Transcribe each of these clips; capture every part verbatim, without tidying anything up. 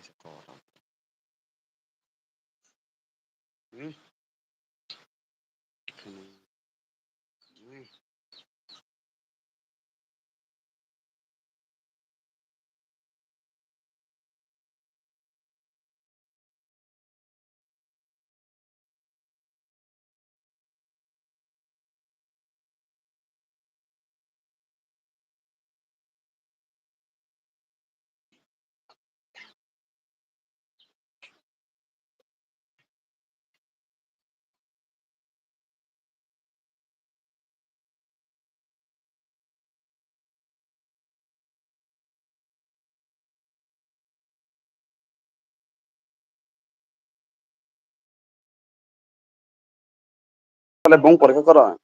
se kok rok. Hmm? Hmm. Tale bong porikha koro.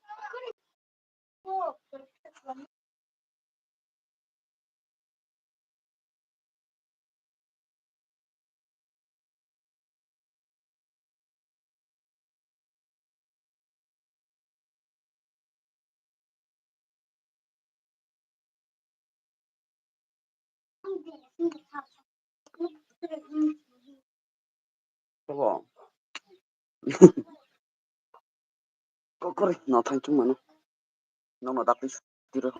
Abo. Kokori no thangchung mano. Nono dakti tiro.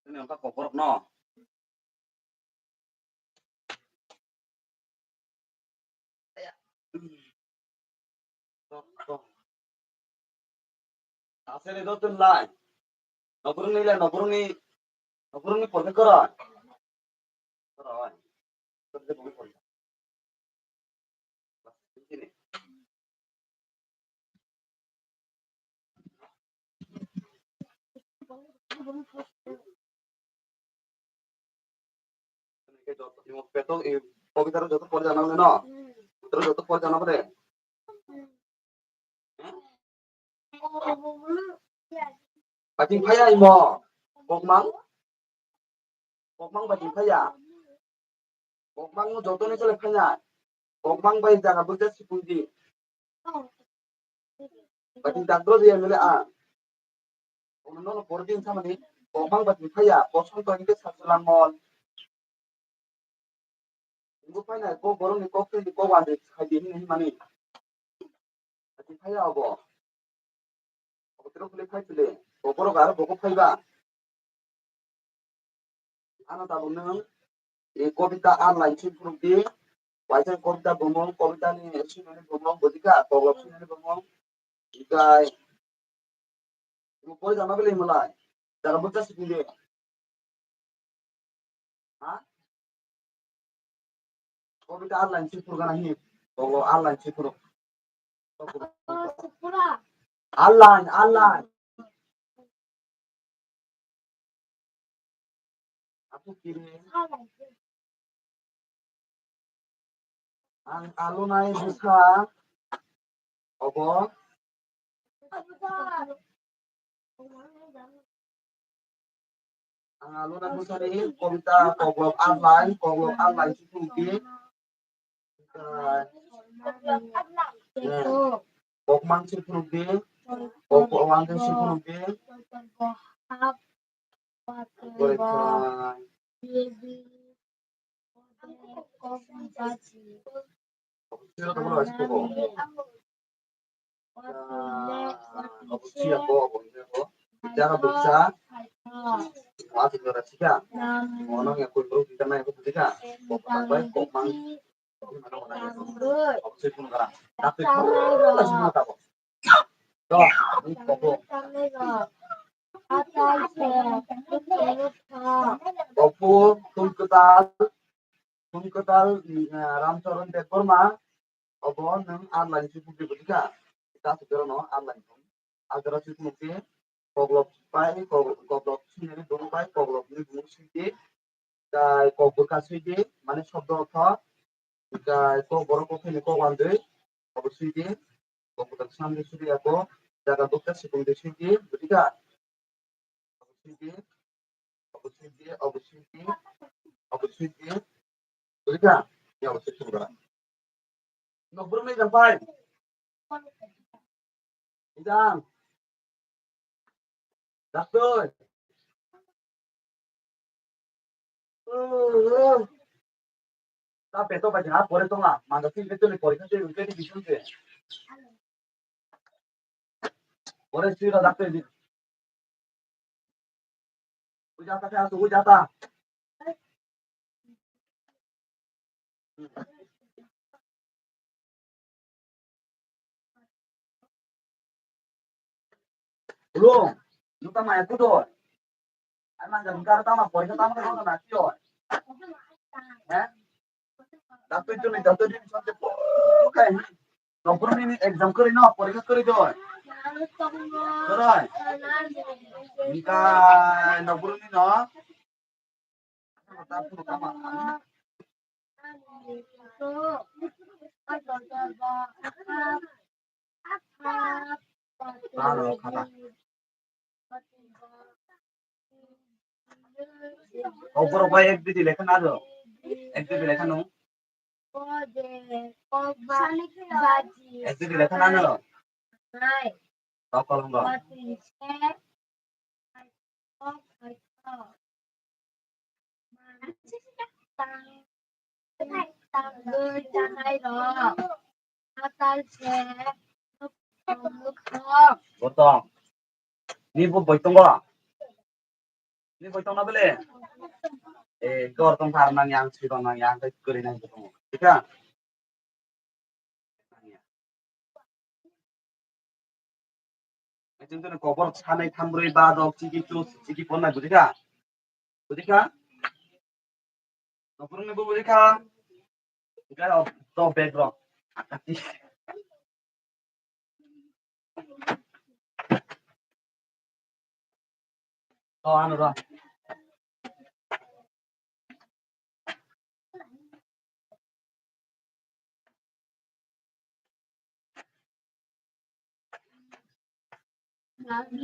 Ini angka kokorok no. Asli itu tuh lain. Nokurung ni lain, nokurung ni, nokurung ni porte kora. Kora, oi. Peto, i, kobita ro joto pori jana bole no? Kobita ro joto pori jana bole? Bating phaya imo. Kokmang? Kokmang bating phaya. Kokmang no joto ni chole phaya. Kokmang bai jaga bujak sipung di. Bating dagro di M L A a. Ono no pori din samani. Kokmang bating phaya. Kosong to hingke sachulang mol. Nunggu phai nai, kok borok ni kok twi kok wandi khai di hinwi hinmani. Ati phai ya obo. Obo tiro khulai phai chile. Kok borok aro bokok phai ba. Ano tabuk nwng, e, kobita a line si phuruk di. Waisa kobita bumung, kobita ni sinoni bumung, bujikha, koklop sinoni bumung. Ikai. Mo pori jama bele malai. Jaga bukta sipinde. Ha? Kobita a line si phuruk gana hi. Koklop a line si phuruk. A line, a line. Aku kiri. Ang alunai bwsa obo. Ang alunai bwsani kobita koklop a line, koklop a line si phuruk di. Kokmang si phuruk di. Kok wangkhe si phuruk di. Borikha. Sira tongmani waisa kugo. Ah, obo siya ko, obo siya ko. Jara buksa. Waisa jora sika. Ono ya koi bro kita na ya koi sika. Kok mang bai, kok mang. Obo sih pun kara. Tapi kok sih mata kok. To, ini kok. Opo, tun kwtal, tun kwtal, mm, Ramcharan Debbarma, obo nwng ar line si bukti bukti kha. Ta si jora no ar line si. Ar jora si bukti, koklop pai, kok-, koklop si ni bumung pai, koklop ni bumung si di, tai kok bwkha si di, mane shobdo ortho, tai kok borok kok ni kok wandwi, obo si di, kok bwkha sam di si di abo, jaga bwkha si bung di si di, bukti kha. Obo sidi, obo sidi, obo sidi, obo sidi. Buji kha? Ya, obo sidi kha. Nokbrum ni jang pai. Jang. Daktoi. Ta peto bai jang pore tonga. Manda sidi tuli pore kha tuli kha tuli bisun se. Ore sui ra dakte di. Ujata khe asu ujata. Ulo, nuta maya kudo. Ai manja bukar tama poisa tama khe na tiyo. He? Daktoi tuli daktoi di sonte pokai. Nokbrum ni exam kwrwi no, porikha kwrwi do. Kwrwi. Engka nokbrum ni no. Taro khata. Kok borok bai ek dui di lekha na do. Ek dui di lekha no. Ek dui di lekha na no. Kok kolom do. Botong. Ni bo boi tongo. Ni boi tongna bele. Eh, dor tong thar nang yang, sui tong nang yang, tai kuri nang tongo. Thik kha? Ekjon jone kobor sanai thambroi ba dok chiki chus chiki ponnai bujikha? Bujikha? Nokhrungni bo bujikha? Ga to bag rok. Akati. To ano ro.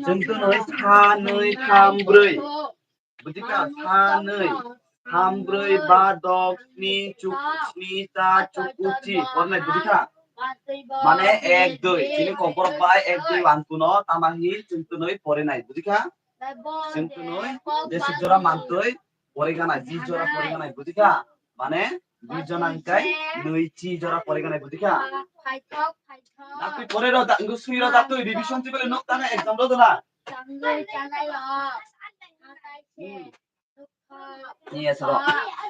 Chwng twnwi sa nwi tham brwi. Bujikha? Sa nwi tham brwi ba dok sni chuku sni cha chuku chi. Pornai bujikha? Mane ek dui. Chini komporok bai ek dui wangkuno tamahi chwng twnwi porinai. Bujikha? Chwng twnwi jesuk jora mantwi poriganai, bi jora poriganai, bujikha? Mane dui jona hingkai nwi chi jora poriganai, bujikha? Daktwi pore ro, da-, wngkhe sui ro, daktwi revision twi bele nok tana exam ro dona. Hmm. Ni esoro,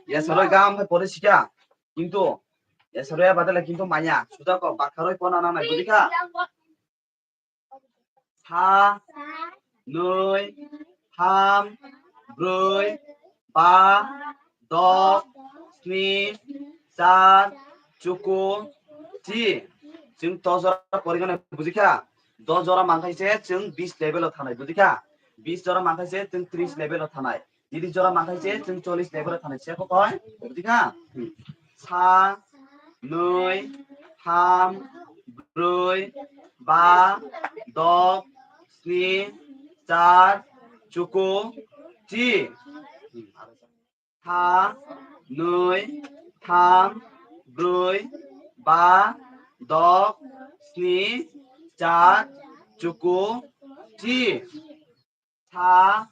esoro gam hai pore sikha. Kintu esoro ya badale kintu manya. Suda ko bakharoi pona nang nai, bujikha? Sa, nwi, tham, brwi, ba, dok, sni, char, chuku, chi. Chwng dos jora poriganai bujikha? Dos jora mangkhaise chwng bis level o thanai, bujikha? Bis jora mangkhaise chwng tris level o thanai. Tris jora mangkhaise chwng chollis level o thanai. Se kokoi? Bujikha? Hmm. Sa, nwi, tham, brwi, ba, dok, sni, char, chuku, chi. Sa, nwi, tham, brwi, ba, dok, sni, char, chuku, chi. Sa,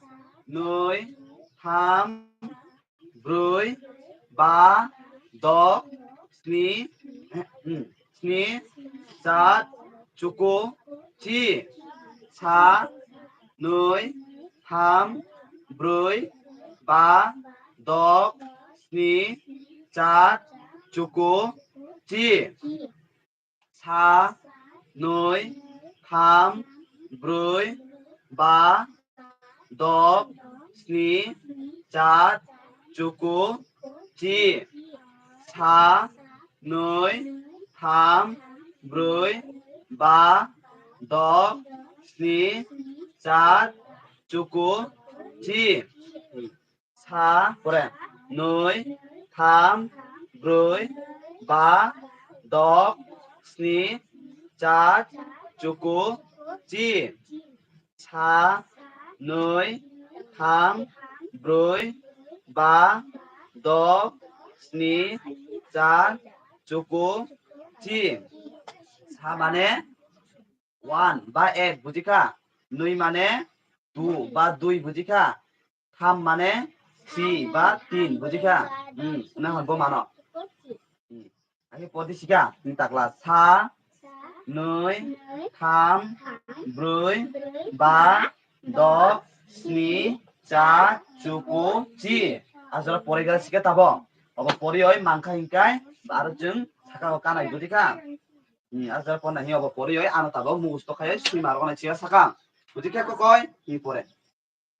nwi, tham, brwi, ba, dok, sni, Hmm. Sni, char, chuku, chi. Sa, noi, tham, broi, ba, dok, sni, char, chuku, chi. Sa, noi, tham, broi, ba, dok, sni, char, chuku, chi. Sa, noi, tham, broi, ba, dok, sni, char, chuku, chi. Sa, pore. Noi, tham, broi, ba, dok, sni, char, chuku, chi. Sa, noi, tham, broi, ba, dok, sni, char, chuku, chi. Sa mane one ba ek, bujikha? Noi mane two ba dui, bujikha? Tham mane three ba tin, bujikha? Hmm, na hwn bo mano. Hmm. Ani podi sika, ni takla sa, noi, tham, broi, ba, dok, sni, char, chuku, chi. Ajora pori gala sika tabo. Obo pori oi mangkha hinkai, aro chwng saka o kanai, bujikha? Hmm, ajora pori nai obo pori oi ano tabo mugusto khai sui maro nai chiya saka. Bujikha kokoi, hi pore.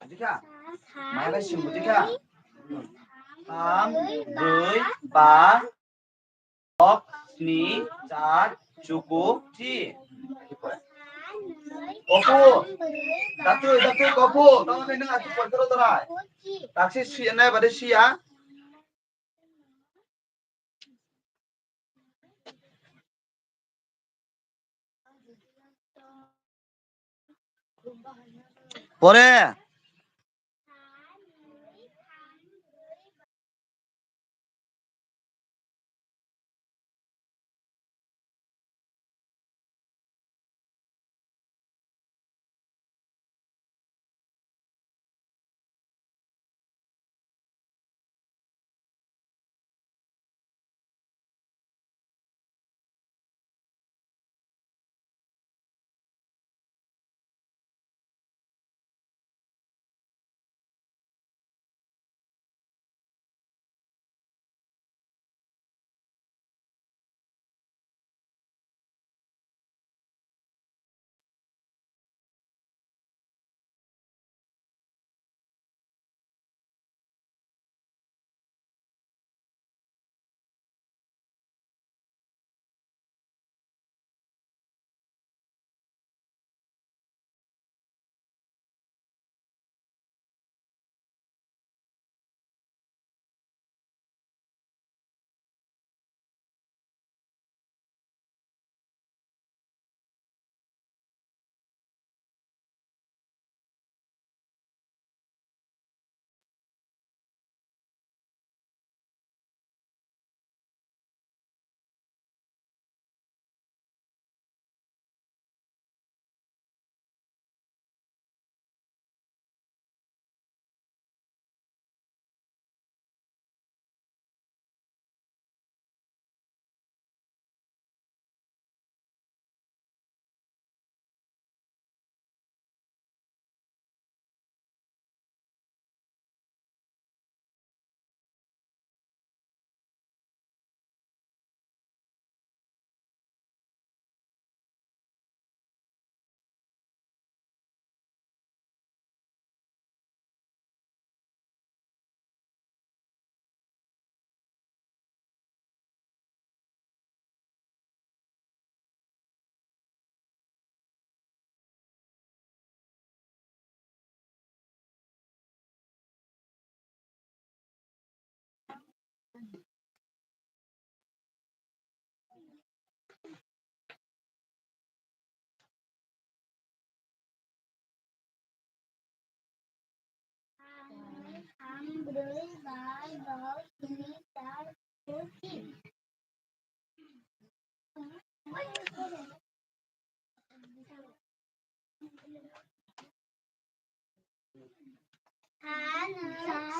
Bujikha? Maya bai sing bujikha? Tham, broi, ba, dok, sni, char, chuku, chi. Kopu. Datu, datu, kopu. Tama nai nang atu porkero tarai. Taksi siya nai bade siya. Pore.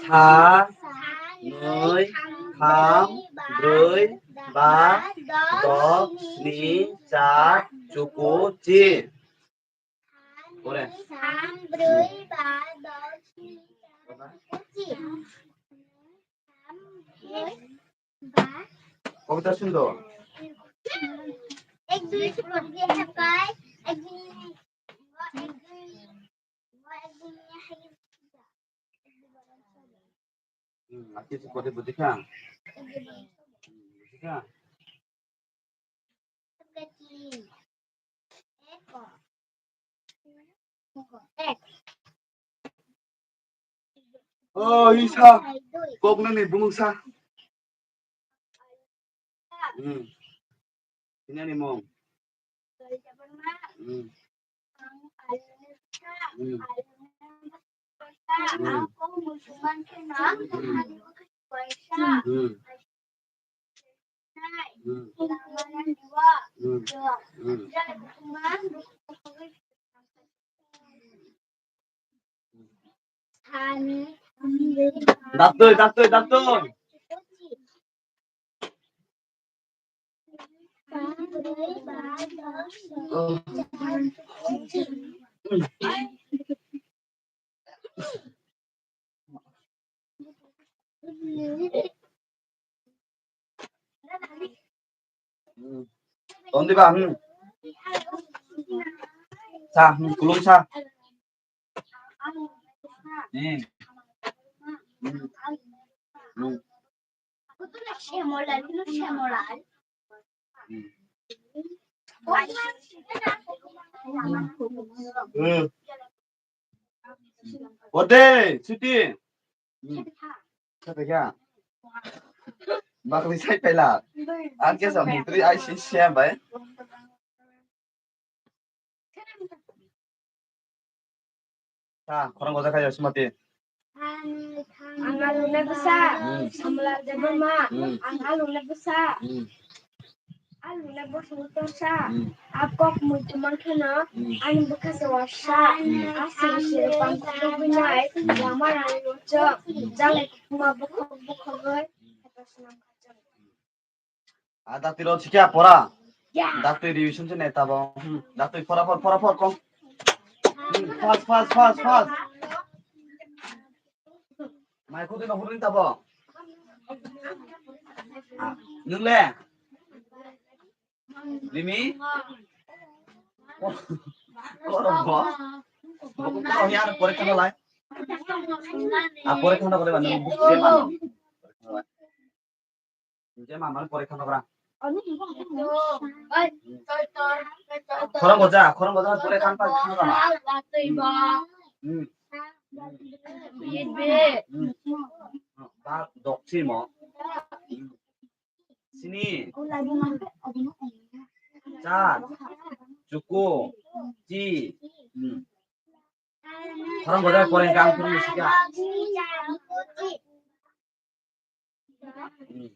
Sa, noi, Tham, brwi, ba, dok, sni, char, chuku, chi. Pore. Tham, brwi, ba, dok, sni, char, chuku, chi. Tham, brwi, ba. Kobita sundor. Ek, dui, tiga, empat, ek, dui, dua, ek, dui, dua, ek, dui, hai. Hmm, laki si pode buji kha? Hmm, buji kha? Oh, isa. Kok nani bumung sa. Hmm. Ini ani mong. Hmm. Hmm. Hmm. Hmm. Hmm. Hmm. Hmm. Daktoi, daktoi, daktoi. Hmm. Ton diba, hmm. Sa, hmm, kulung sa. Hmm. Hmm. Hmm. Hmm. Hmm. Ode, Siti. Hmm. Kata kya? Bakli sai pela. Ang kesa mutri ai si siam bai. Ha, khorang gojak khai sumati. Ang alune bwsa, hmm, Samla Debbarma. Hmm. Ang alune bwsa. Hmm. Alune bwsa utang sa. Hmm. Akok muitu mankhano, hmm, ani bwkha se wasa. Hmm. Asing sire pantha tubinai, hmm, lama rani rochok. Hmm. Jalai kuma bukhok bukhogoi. Hmm. A, daktui rw sikya pora. Daktui revision se neta bo. Hmm, daktui pora por, pora por kong. Hmm, fast, fast, fast, fast. Mai khudi no hurni tabo. A, nwng le? Limi? Kor, kor bo. Bo ko kor ya pore khana lai. A, pore khana kore ba nwng buk se ma. Nje mama pore khana gra. Khorang goja, khorang goja pore khan pa khana gra. Hmm. Hmm. Ba dok si mo. Hmm. Sini. Char. Chuku. Chi. Hmm. Khorang goja pore khan khorang sikya. Hmm.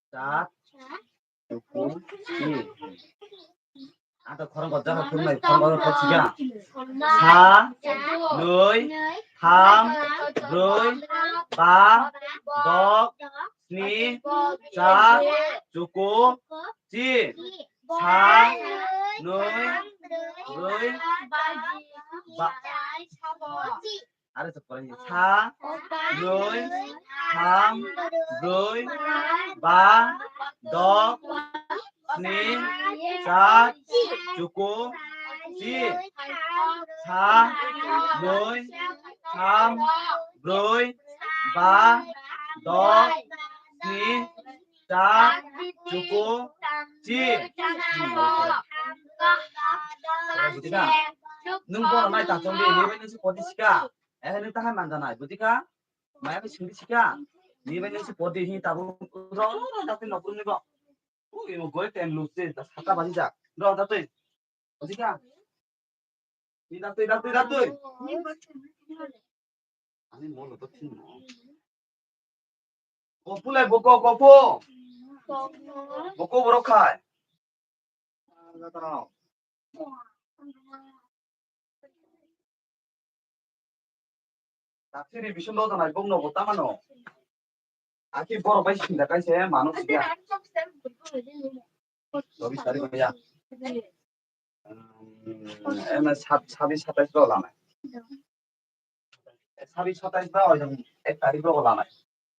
Char, chuku, chi. Ata khorang gojak khorang nai, khorang gojak khorang siya. Sa, nui, tham, brui, ba, dok, sni, char, chuku, chi. Sa, nui, brui, ba, Are chok pore sa, nui, tham, brui, ba, dok, sni, char, chuku, chi. Sa, nui, tham, brui, ba, dok, sni, char, chuku, chi. Buji kha? Nwng bono nai ta chong di, nini bai nung si podi sika. Eh, nung ta hai manja nai, buji kha? Maya bai singdi sika. Nini bai nung si podi hi tabu ro, ro, ro, jatwi nokung ni bo. Ui, mo goi tem lu se, ta saka baji jak. Ro, jatwi. Buji kha? Ni datwi, datwi, datwi. Ani molo to thin no. Kopu lai boko, kopu. Boko borok khai. Taksiri bising lo tanai bong no bo tamano. Aki borok bai sinda kaise mano siya. Sorry, sorry, bhaiya. Em, em, sab-, sabis satais ro lanai. Sabis satais ba oi ek tarik ro lanai.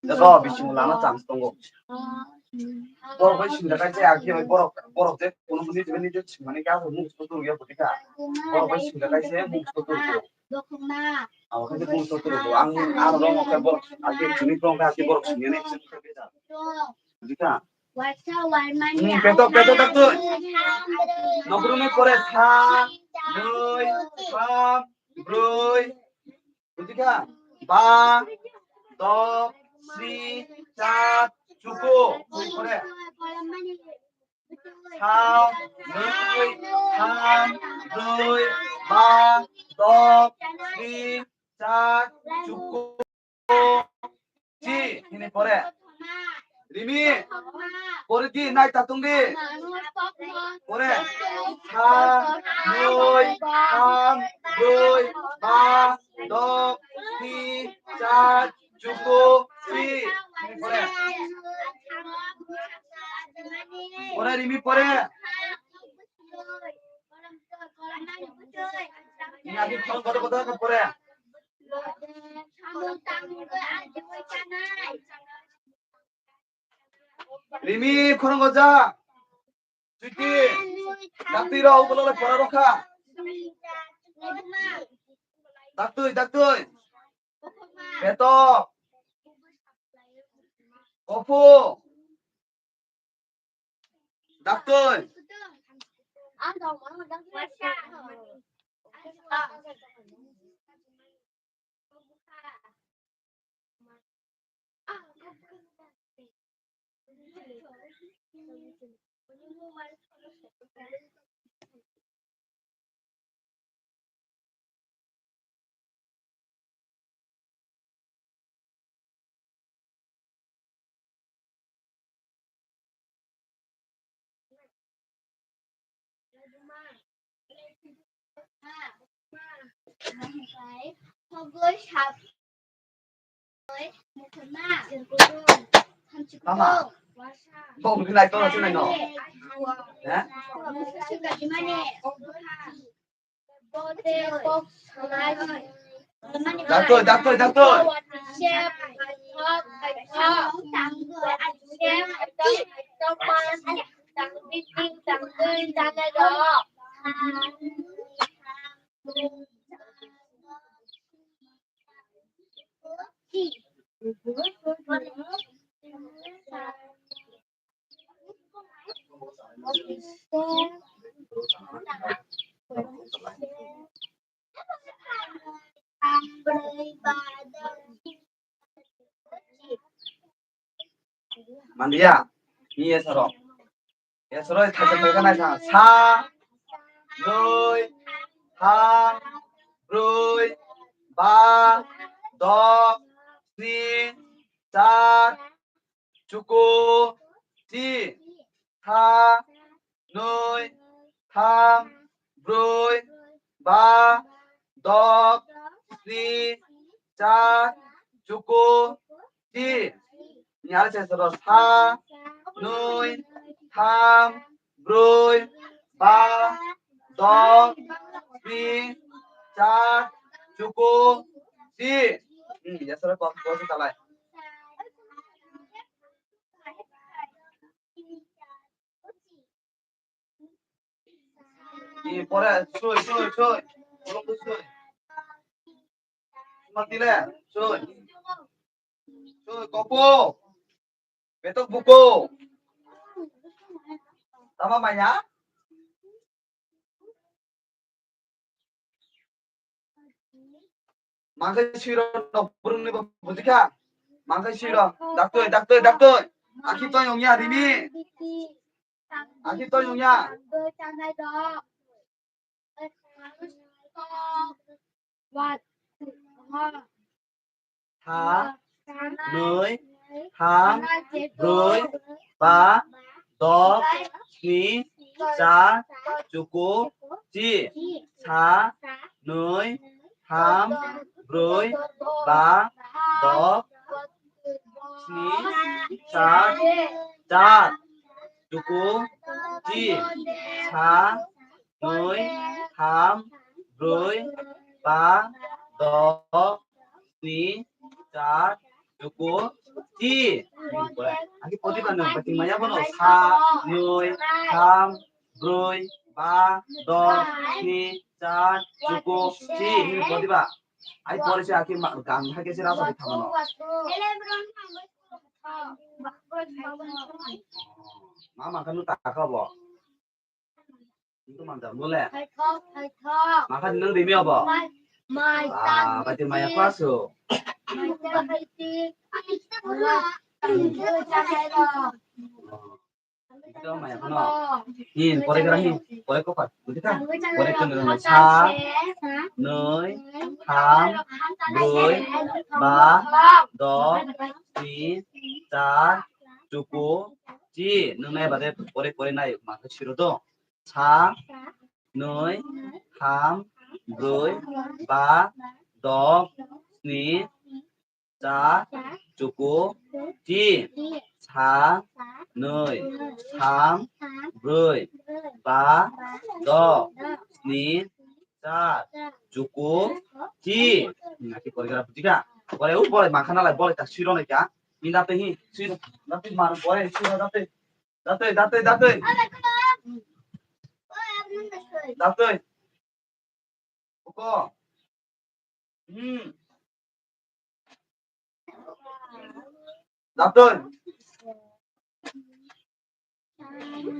Jabo bising lana chance tongo. Borok bai sinda kaise aki oi borok, borok je kono muni je muni je mani ka mung sto tu ya butika. Borok bai sinda kaise mung sto tu. Abo khe mung sto tu. Ang, ang rong khe borok aki chini rong khe aki borok sini ne. Butika. Hmm, peto, peto tak tu. Nokru ni pore sa, dui, sa, broi, butika, ba, dok, sni, char, chuku, pore. Sa, dui, sa, dui, ba, dok, sni, char, chuku. Chi, hini pore. Rimi. Pore di, nai tatung di. Pore. Sa, noi, tham, broi, ba, dok, sni, char, chuku, chi. Hini pore. Pore, Rimi, pore. Ini adi phone kotor kotor pore. Rimi, khorang goja. Switi. Dakti rok ulo le pora rokha. Daktui, daktui. Beto. Kopu. Daktoi. Mama, bong khe nai toro se nai no. Ha? Daktoi, daktoi, daktoi. Mandiya, ni esoro. Esoro thaisa thaisa nai sa. Sa, noi, tham, broi, ba, dok, sni, char, chuku, chi, tha, noi, tham, broi, ba, dok, sni, char, chuku, chi. Ni aro se soro sa, noi, tham, broi, ba, dok, sni, char, chuku, chi. Hmm, ya soro kok kok se talai. Ni pore, soi, soi, soi. Pore soi. Matile, soi. Soi, kopo. Betok buko. Tama maya? Mangkai siro no burung ni bujikha. Mangkai siro. Daktoi, daktoi, daktoi. Aki to yongya Rimi. Aki to yongya. Tha, noi, tham, broi, ba, dok, sni, char, chuku, chi. Sa, noi, tham, brwi, ba, dok, sni, char, char, chuku, chi, sa, nwi, tham, brwi, ba, dok, sni, char, chuku, chi. Aki poti ba nung, pati maya bono, sa, nwi, tham, brwi, ba, dok, sni, char, chuku, chi. Hini poti ba. Ai pore se aki ma-, gang hai ke se rasa di thamano. Mama kanu taka bo. Itu mantap mule. Makan nang demi apa? Mai, mai, ah, pati maya pasu. Mai, mai, Ito maya kono. Hin, pore kira hin. Pore kopa. Buti ka? Pore kono sa, noi, ham, broi, ba, do, tin, char, chuku, chi. Nung nai bade pore pore nai ma ke siro do. Sa, noi, ham, broi, ba, do, sni, char, chuku, chi, sa, noi, tham, broi, ba, do, sni, char, chuku, chi. Naki pore kira buti ka? Pore u pore makhana lai pore ta siro nai ka? Inda te hi siro, date mar pore siro date, date, date, date, date. Uko. Hmm. Datoi.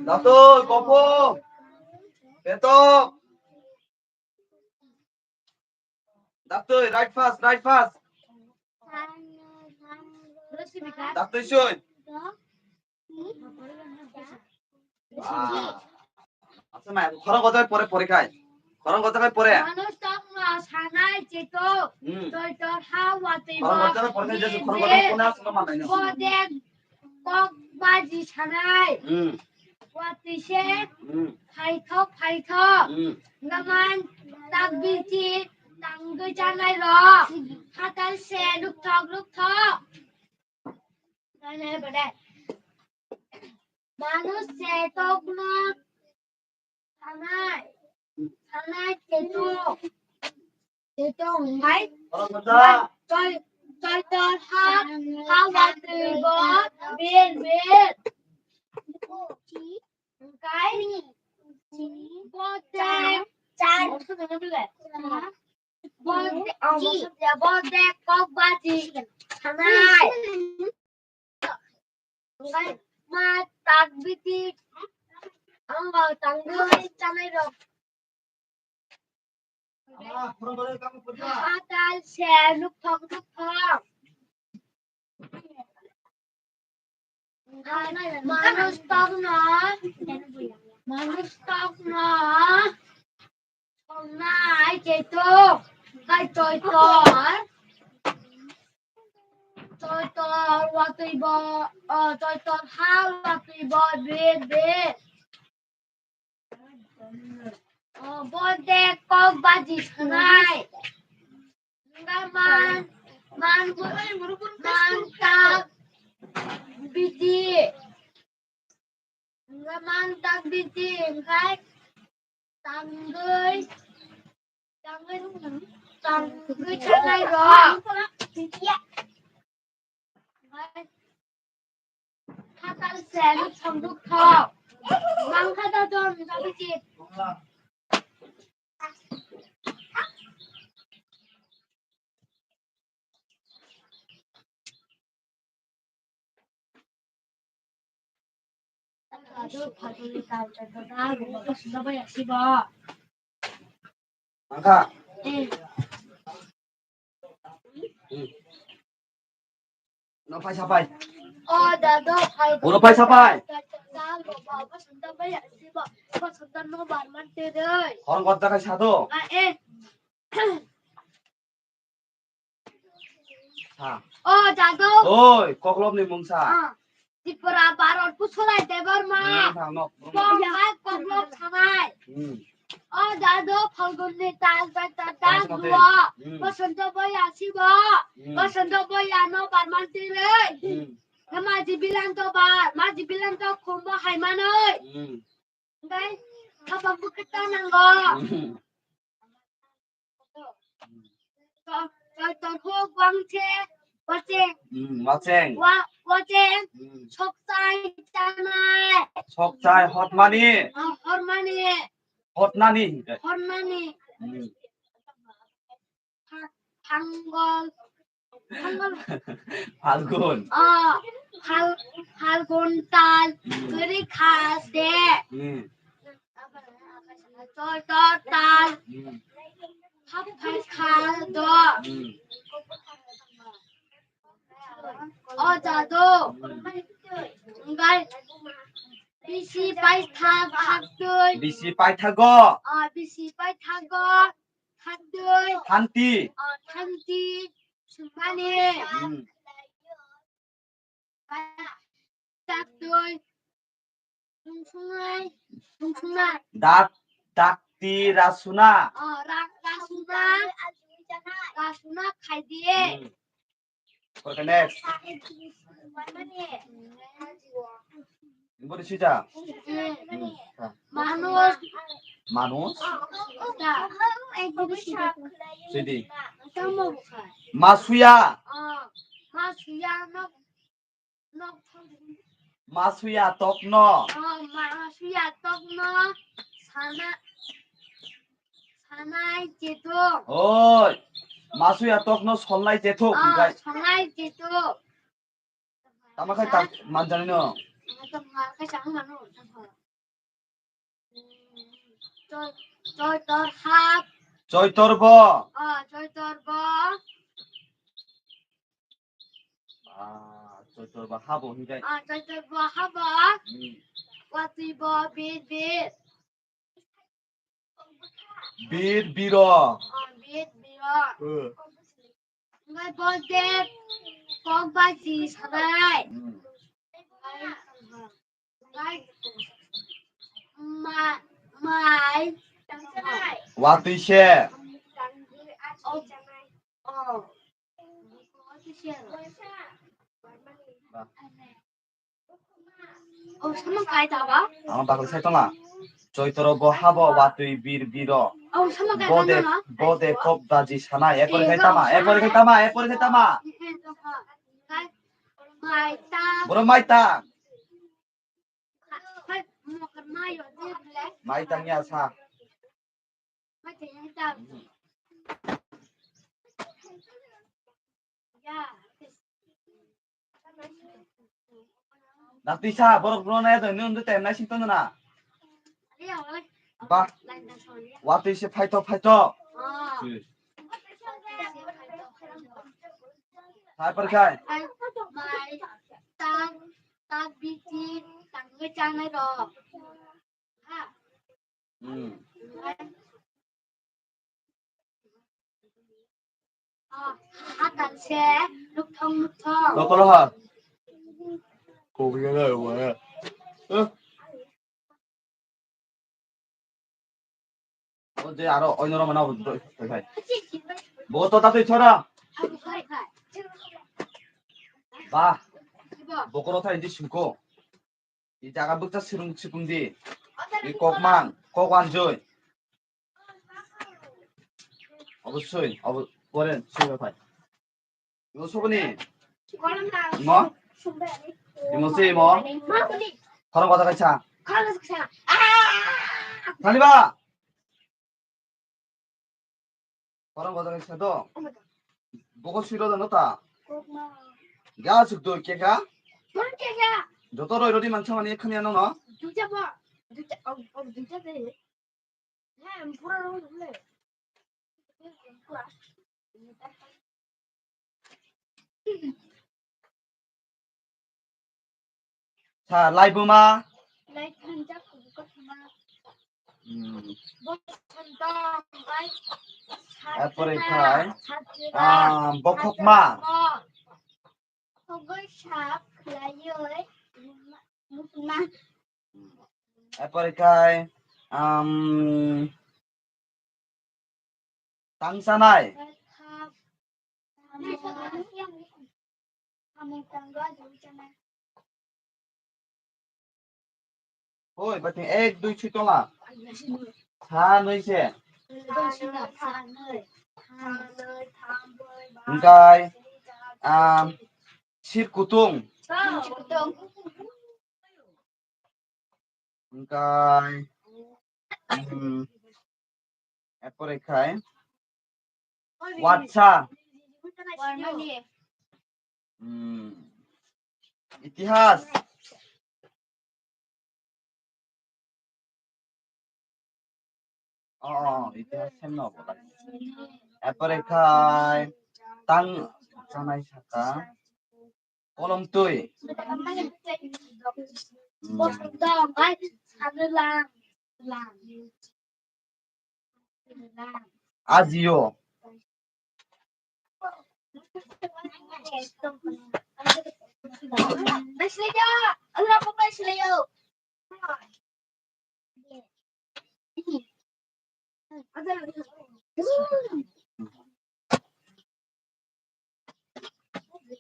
Datoi, kopo. Betok. Datoi, right fast, right fast. Datoi soi. Ah. Asa mai, khorang gojak pore pore khai. Khorang gojak khai pore. Manuj tongma sanai cheto. Hmm. Toi tor ha watwi. Khorang gojak khai pore khai, jesu khorang gojak khai pore asma manai no. Bodek kok baji sanai. Hmm. Watwi se. Hmm. Phaithok phaithok. Hmm. Gaman tak biti tangwi chanai ro. Hatal se lukthok lukthok. Manuj chetokno sanai, sanai chetok, chetok hai. Toi, toi tor ha, ha watwi bo bir bir. Hwnkhe bo chai. Bodek, bodek kok baji sanai. Ma tak biti ang tangwi chanai rok. Hatal se lukthok lukthok. Manuj tokno, manuj tokno songnai chetok, hai toi tor, toi tor watwi bo, o, toi tor ha watwi bo bir bir. O, bodek kok baji sanai. Hwnkhe man, man, man tak biti. Hwnkhe man tak biti, hwnkhe tangwi, tangwi, tangwi chanai rok. Hatal se lukthok lukthok. Mangkha da don da bisi. Mangkha. Hmm. No phai sapai. O dado phai. Uno phai sapai. Khorang gota kai sado. Sa. O dado. Oi, koklop ni mung sa. Ah. Tripura Bharat Kushal Debbarma. Hmm, thang no. Koklop sanai. Hmm. O jado Phalgunni tal bai tal tal Tama sima duo. Twi. Hmm. Bosonto boya sibo. Hmm. Bosonto boya no barman tirwi. Hmm. Maji bilanto bar, maji bilanto khumbo haimanoi. Hmm. Bai, khapang bukita nango. Hmm. To, to, to, ko bangche, wacheng. Hmm, wacheng. Wa-, wacheng. Hmm. Sokchai chanai. Sokchai hotmani. Ah, hormani. Hotnani. Hormani. Hmm. Pha-, Phangol. Phangol. Phalgun. Ah, Phal-, Phalgun tal. Hmm. Guri khas de. Hmm. Choi tor tal. Hmm. Phap phai khal do. Hmm. O jado. Hmm. Ngai. Bisi paitha phaktwi. Bisi paithago. Ah, bisi paithago. Thanti. Thanti. Ah, thanti. Sumani. Hmm. Taktwi. Sungsungnai. Sungsungnai. Dak, dakti rasuna. Ah, ra-, rasuna. Rasuna khaidi. Hmm. Okay, next. Bori sija. Hmm. Manus. Manus. Sidi. Masuya. Masuya nok, nok. Masuya tokno. Masuya tokno. Sana. Sanai chetok. Oi. Masuya tokno solnai chetok, ah, hingkai. Solnai chetok. Tama khai tak manjani no. Tama khai chang mano. Choi, choi tor hap. Choi tor bo. Ah, choi tor bo. Ah, choi tor bo habo hingkai. Ah, choi tor bo habo. Hmm. Watwi bo bir bir. Bir biro. Oh, bir biro. Hmm. Ngai bol de kok baji sanai. Hmm. Ngai, ngai ma-, mai. Watwi se. Oh. Oh. Watwi se. Oh, sama kai ta ba? Ama bakal sai toma. Choitoro bo habo watwi bir biro. Oh, sama kai. Bode, ba na? Bode kok baji sana. Epore kai tama, epore kai tama, epore kai tama. Kai, mai ta. Boro mai ta. Hai, mo kar mai yo de ble. Mai ta nya sa. Mai ta nya ta. Ya. Dakti sa, borok borok nai dong, nung de tem nai sing tong na. Ba. Watwi se phaito, phaito. Hai par khai. Mai, tak, tak biti, tangwi chanai rok. Hmm. Hatal se, lukthong lukthong. Dokolo ha. Kogi na wa. Eh. O je aro oino rok mana bo to, to khai. Bo to ta to chora. Ba. Bokoro thai di singko. I jaga bukcha sirung sikung di. I kok mang, kok wanjui. Obosoi, obo-, pore sui phai. Imo soboni? Imo? Imo se imo? Khorang kota kaisa. Thani ba? Khorang kota kaisa to? Boko sui rw da no ta? Ga suk do ke ga? Joto roi rodi mansa mani khani ano no? Sa, laibuma. Hmm. Apore khai, ah, bokhokma. Apore khai, um, Tang chanai. Oi, bating ek, dui, sui tola. Sa, nui se. Hingkai, um, sir kutung. Hingkai, hmm, epore khai. Watsa. Hmm. Itihas. Oh, oh, itihas sem no. Epore khai tang chanai saka. Kolom twi. Hmm. Ajio.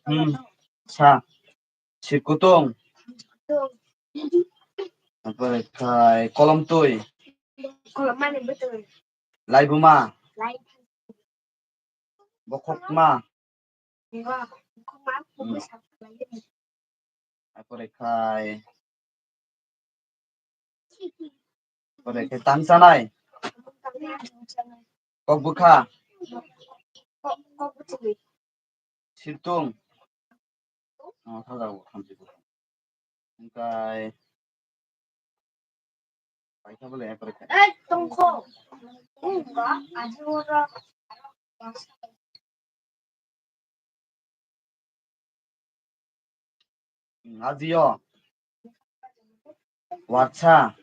Hmm. Sa. Sikutung. Apore khai kolom twi. Kolom mani bwtwi. Laibuma. Lai. Bokhokma. Ngo, bokhokma, hmm, kubui sakhlai. Apore khai. Apore khai tang chanai. Kok bwkha. Kok, kok bwtwi. Sirtung. Oh, thajago, thamchi bwkha. Hingkai. Paikha bole ekore kha. Ei, tongkho. Tongkho, aji oro. Aji o. Watsa.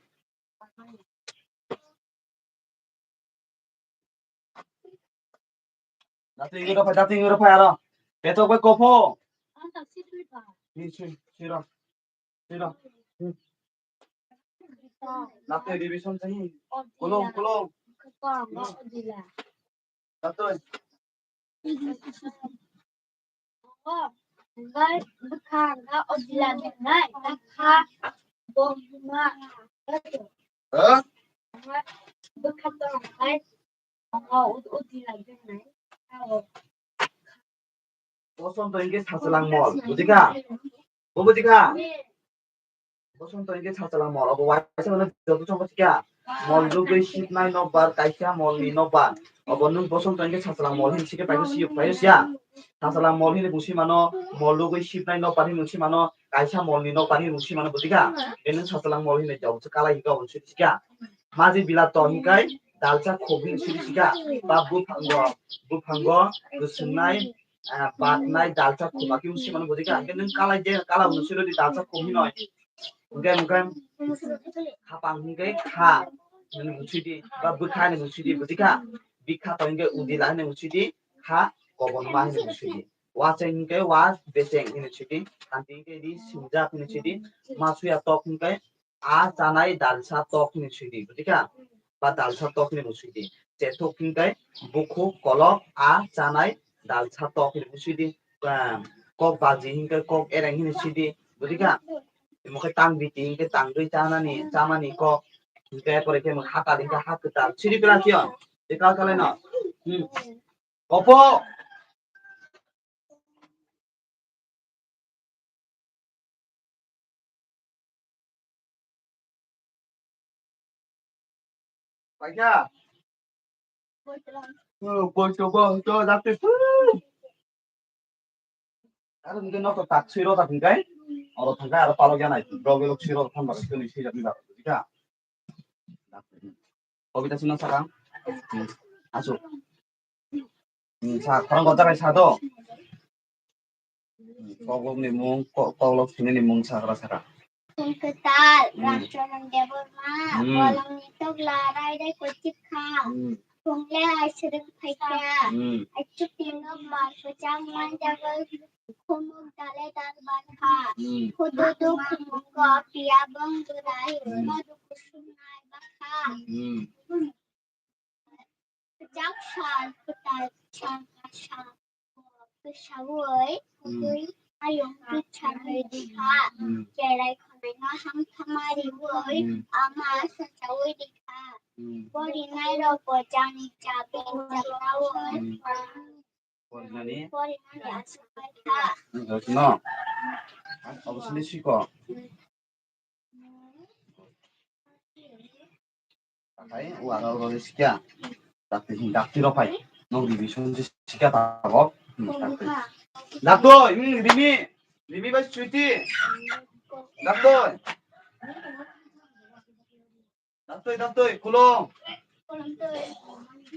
Dati ingro phai, dati ingro phai aro. Betok bai kopho. Ni si, siro. Siro. Hmm. Dati revision sahi. Kolom, kolom. Dati. Hwnkhai bwkha hwnkhai o jila bwnai, bwkha bo buma. Huh? Bwkha to hwnkhai o, o jila bwnai. Bosonto hingke sachwlang mol, bujikha? Bo bujikha? Bosonto hingke sachwlang mol, obo waisa mano joto chongo sikha. Mol lugui sipnai nokbar, kaisa molni nokbar. Obo nwng bosonto hingke sachwlang mol hin sikhe paikhe siyok paio siya. Sachwlang mol hin bungsi mano, mol lugui sipnai nokbar hin bungsi mano, kaisa molni nokbar hin bungsi mano, bujikha? Bini sachwlang mol hin jabo se kalai hingke obo siri sikha. Maji bilato hingkai dalcha khobwi siri sikha. Ba buphango, buphango, bwswngnai, ah, batnai dalcha khobakhe wngsi mano, bujikha? Hingke nwng kalai je, kala wngsi rodi dalcha khobwi noi. Hingke, hingke khapang hingke kha, nini wngsi di, ba bwkha ni wngsi di, bujikha? Bikha to hingke udila ni wngsi di, kha kobonma ni wngsi di. Wacheng hingke wa becheng ni wngsi di, kanti hingke di sinjak ni wngsi di, masuya tok hingke a chanai dalsa tok hinwi swidi, bujikha? Ba dalsa tok hinwi swidi. Chethuk hinkai bukhuk kolok a chanai dalsa tok hinwi swidi. Em, kok baji hinkai kok ereng hinwi swidi, bujikha? Imo khe tang biti hinkai tang dui chanani, chamani kok. Hinkai pore khe mo hata hinkai ha kwtal. Siri pela kiyo? Ekal kalai no. Hmm. Opo. Paikha. Oh, boy, to, boy, to, dati. Aro nge nok tak siro tak ngai. Oro thangkai aro palo janai. Bro, bro, siro thambar kini sijak ni dak. Dika. Kobita sino sakang. Hmm. Asu. Hmm, sa, khorang gojak ai sa do. Hmm, koklok ni mung, ko-, koklok sini ni mung sakra saka. Khum kwtal, hmm, Ramcharan Debbarma, hmm, bolong ni tokla rai rai kochik kha. Hmm. Khum le ai srwng phai kha. Hmm. Ai chuk ni nok mar kwcham wan jagoi. Khumuk dale dal ban kha. Hmm. Hududu khumuk ko piya bong durai. Hmm. Modu kusum nai ba kha. Hmm. Kwchak sal kwtal sal sal kwsaui Hmm. ayung kwcharwi rikha. Hmm. Cherai khonai no hamtama riui Hmm. ama sachaui rikha. Hmm. Porinai rok bo jani chabi chakraui Hmm. Porinani. Porinani aswkha. No. Obosni siko. Takai wara oro sikya. Dakti hin dakti rok phai. Nong revision sikya tabok. Hmm, dakti. Daktoi, hmm, Rimi. Rimi bai Sweety. Daktoi. Daktoi, daktoi, kulong.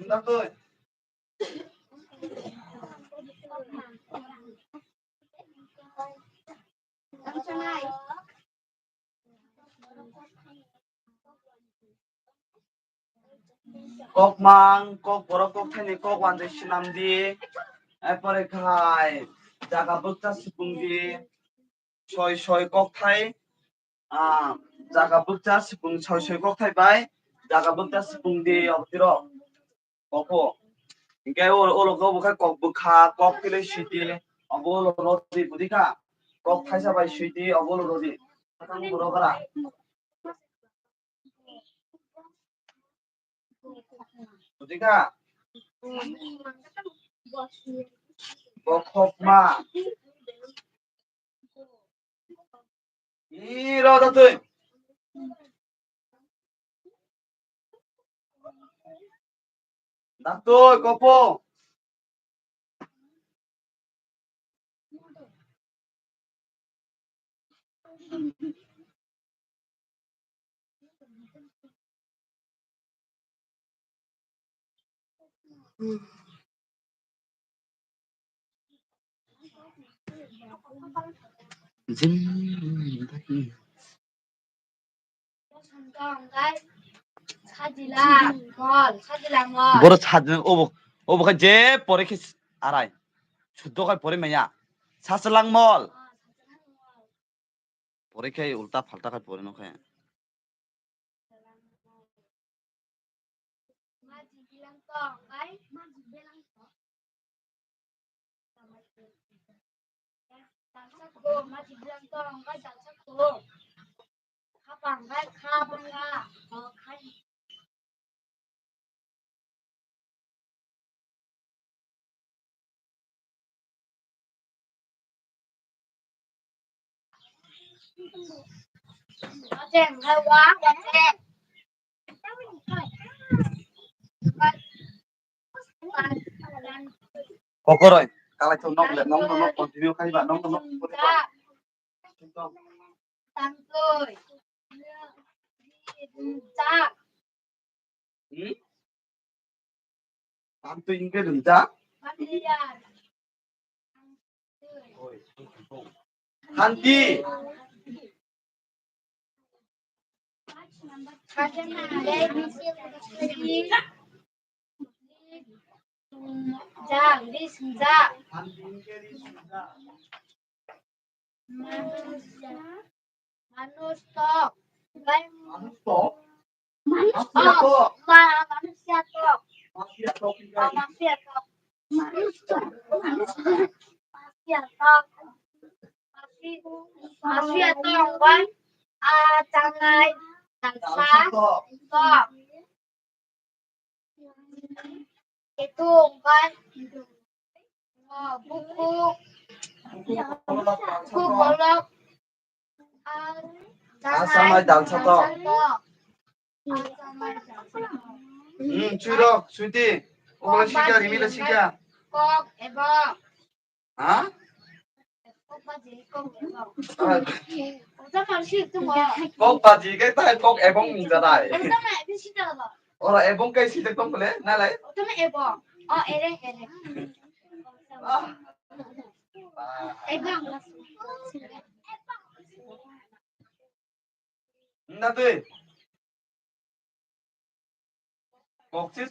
Daktoi. Kokmang, kok borok kokthai ni kok wanjwi swnam di. Erpore khai jaga bwkcha sipung di. Soi soi kokthai, ah, jaga bwkcha sipung soi soi kokthai bai jaga bwkcha sipung di obotiro. Kokbo. Hinkhe o, o logo bo khe kok bwkha, kok kile siti. Abo o logo di budi kha. Kok thaisa bai siti, abo o logo di. Sakang borok gra. Budi kha. Bokhokma. Iro da twi. Da twi, kopo. Boro sajla obo, obo khe je pore khe arai. Suddo khai pore maya. Sajlang mol. Pore khe ulta phalta khai pore no khe. Kokoroi, kalai to nok le, nok nok continue khai ba, nok nok. Tangtoi. Rijak. Hmm? Tangtoi hingke rijak. Hanti. Rijak, rijak. Manusia, manusia tok. Manusia tok? Manusia tok. Ma-, manusia tok. Manusia tok. Manusia tok. Manusia tok. Manusia tok. Bai, ah, chanai, dalsa tok. Itu kan, ah, buku, buku bolok, ah, asamai dalsa to. Asamai dalsa to. Hmm, Chuirok, Sweety, ola sikya, rimila sikya. Kok, ebo. Ha? Kok baji, kok ebong. Ah. Kok baji ke tai kok ebong ni jadai. Ora ebong kai sijak tong bole, nalai. Ebong. Oh, ere, ere. Ah. Ebong. Nda twi. Kokche,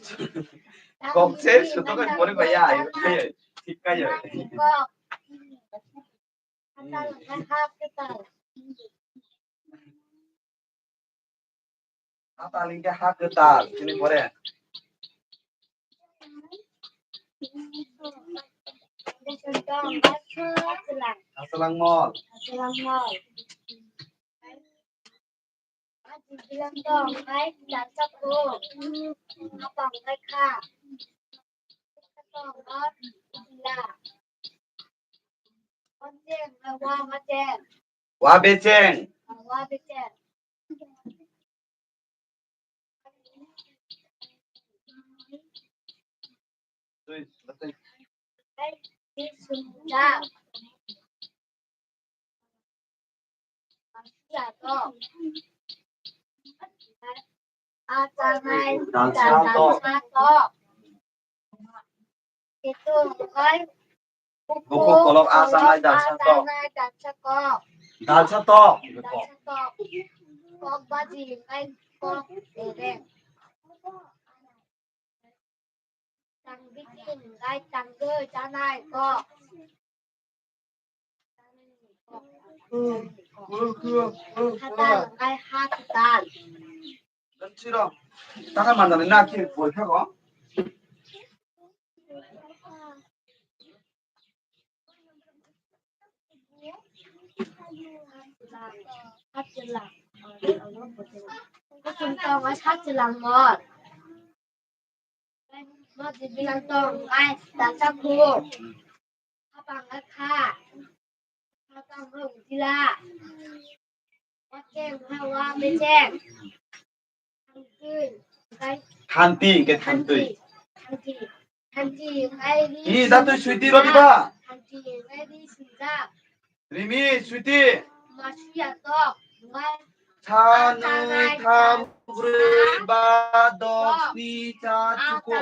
kokche, suto kai pori baya, ayo, ayo, thik kayo. Hmm. Hatal hingke ha kwtal, chini pore. Asalang mol. Asalang mol. Aji bilang tong, hai, dan sako. Apa, hai, kha. Tong, hai, bila. Wajeng, wa, wajeng. Wa becheng. Wa becheng. Dalsa tok. Bukhuk kolok a chanai dalsa tok. Dalsa tok. Kok baji, kok dereng. Tang biting, gai tang doi, chanai kok. Hatal, gai ha hatal. Dan siro, taka mandani na ki porikha ko? Hachilang mor. Modi bilang tong, ai, dalsa khu. Hapang kha. Hapang ha ujila. Wateng ha wa becheng. Thanti, thanti, hingke thanti. Thanti, thanti, thanti, ngai ri. Ni datoi suiti rodi ba? Thanti, ngai ri sinjak. Rimi, suiti. Masuya tok, ngai. Sanoi, tham, broi, ba, dok, sni, char, chuku.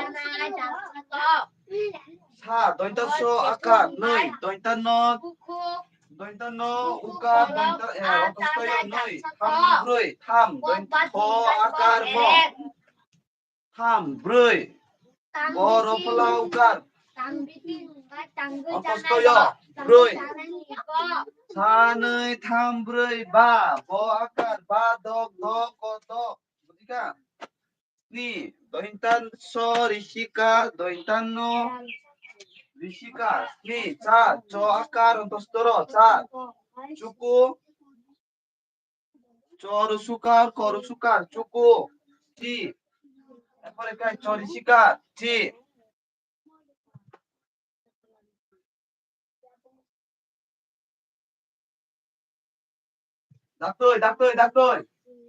Sa, dointa so, akar, noi, dointa no, dointa no, ukar, dointa, eh, otostoyo, noi, tham, broi, tham, dointa tho, akar, mo. Tham, broi. Bo, ro, phola, ukar. Otostoyo, broi. Sanoi, tham, broi, ba. Bo, akar, ba, dok, dok, ko, dok. Buji kha? Ni, dointan so, risika, dointan no, risika. Ni, cha, cho, akar, ontostoro, cha. Chuku. Choru sukar, koru sukar, chuku, chi. Erpore kai chori sikar, chi. Daktoi, daktoi, daktoi.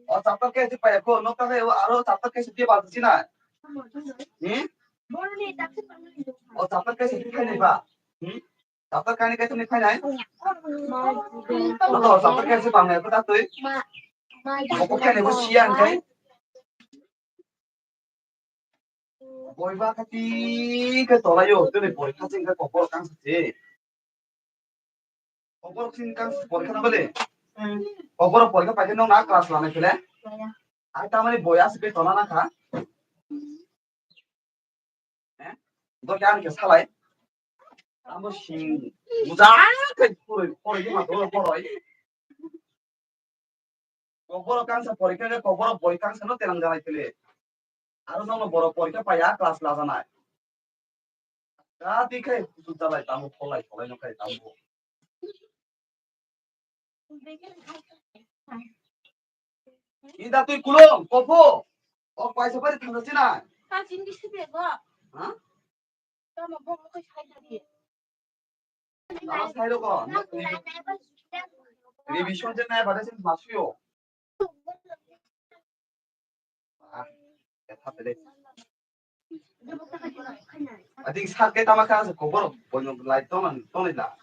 O chapter kaisa paya ko, no ta kai aro chapter kaisa dia ba china. Hmm? O chapter kaisa dia kai ba. Hmm? Chapter kaini kai tongni phainai? Oto chapter kaini se pangnai ko datoi. Obo kaini bo siya hingkai. Boi ba khati ke tolayo, tini boi khati hingke kokor kang se. Kokor kini kang se porikha na bole. Kokor porikha paikhe nong na class lanai khele. Ai tamani boi asike tola na kha. Eh? Dokhe ani khe salai. Amo sing. Buja khe poroi, poroi ma dolo poroi. Kokborok kangsa porikha khe kokborok boi kangsa no tenang jalai kele. Aro nono borok porikha paiya class lajanai. Kati khe kuchuk jalai tamo pholai pholai no khai tamo. Inda twi kulung, kopo. O kaisa bari thangsa china. Ha? Tamo bo mo kai sai da di. Tamo sai ro ko. Revision je nai bade sin masuyo. Ah, ya thap de. Ading sar ke tama ka se kobor bono lai tona tona la.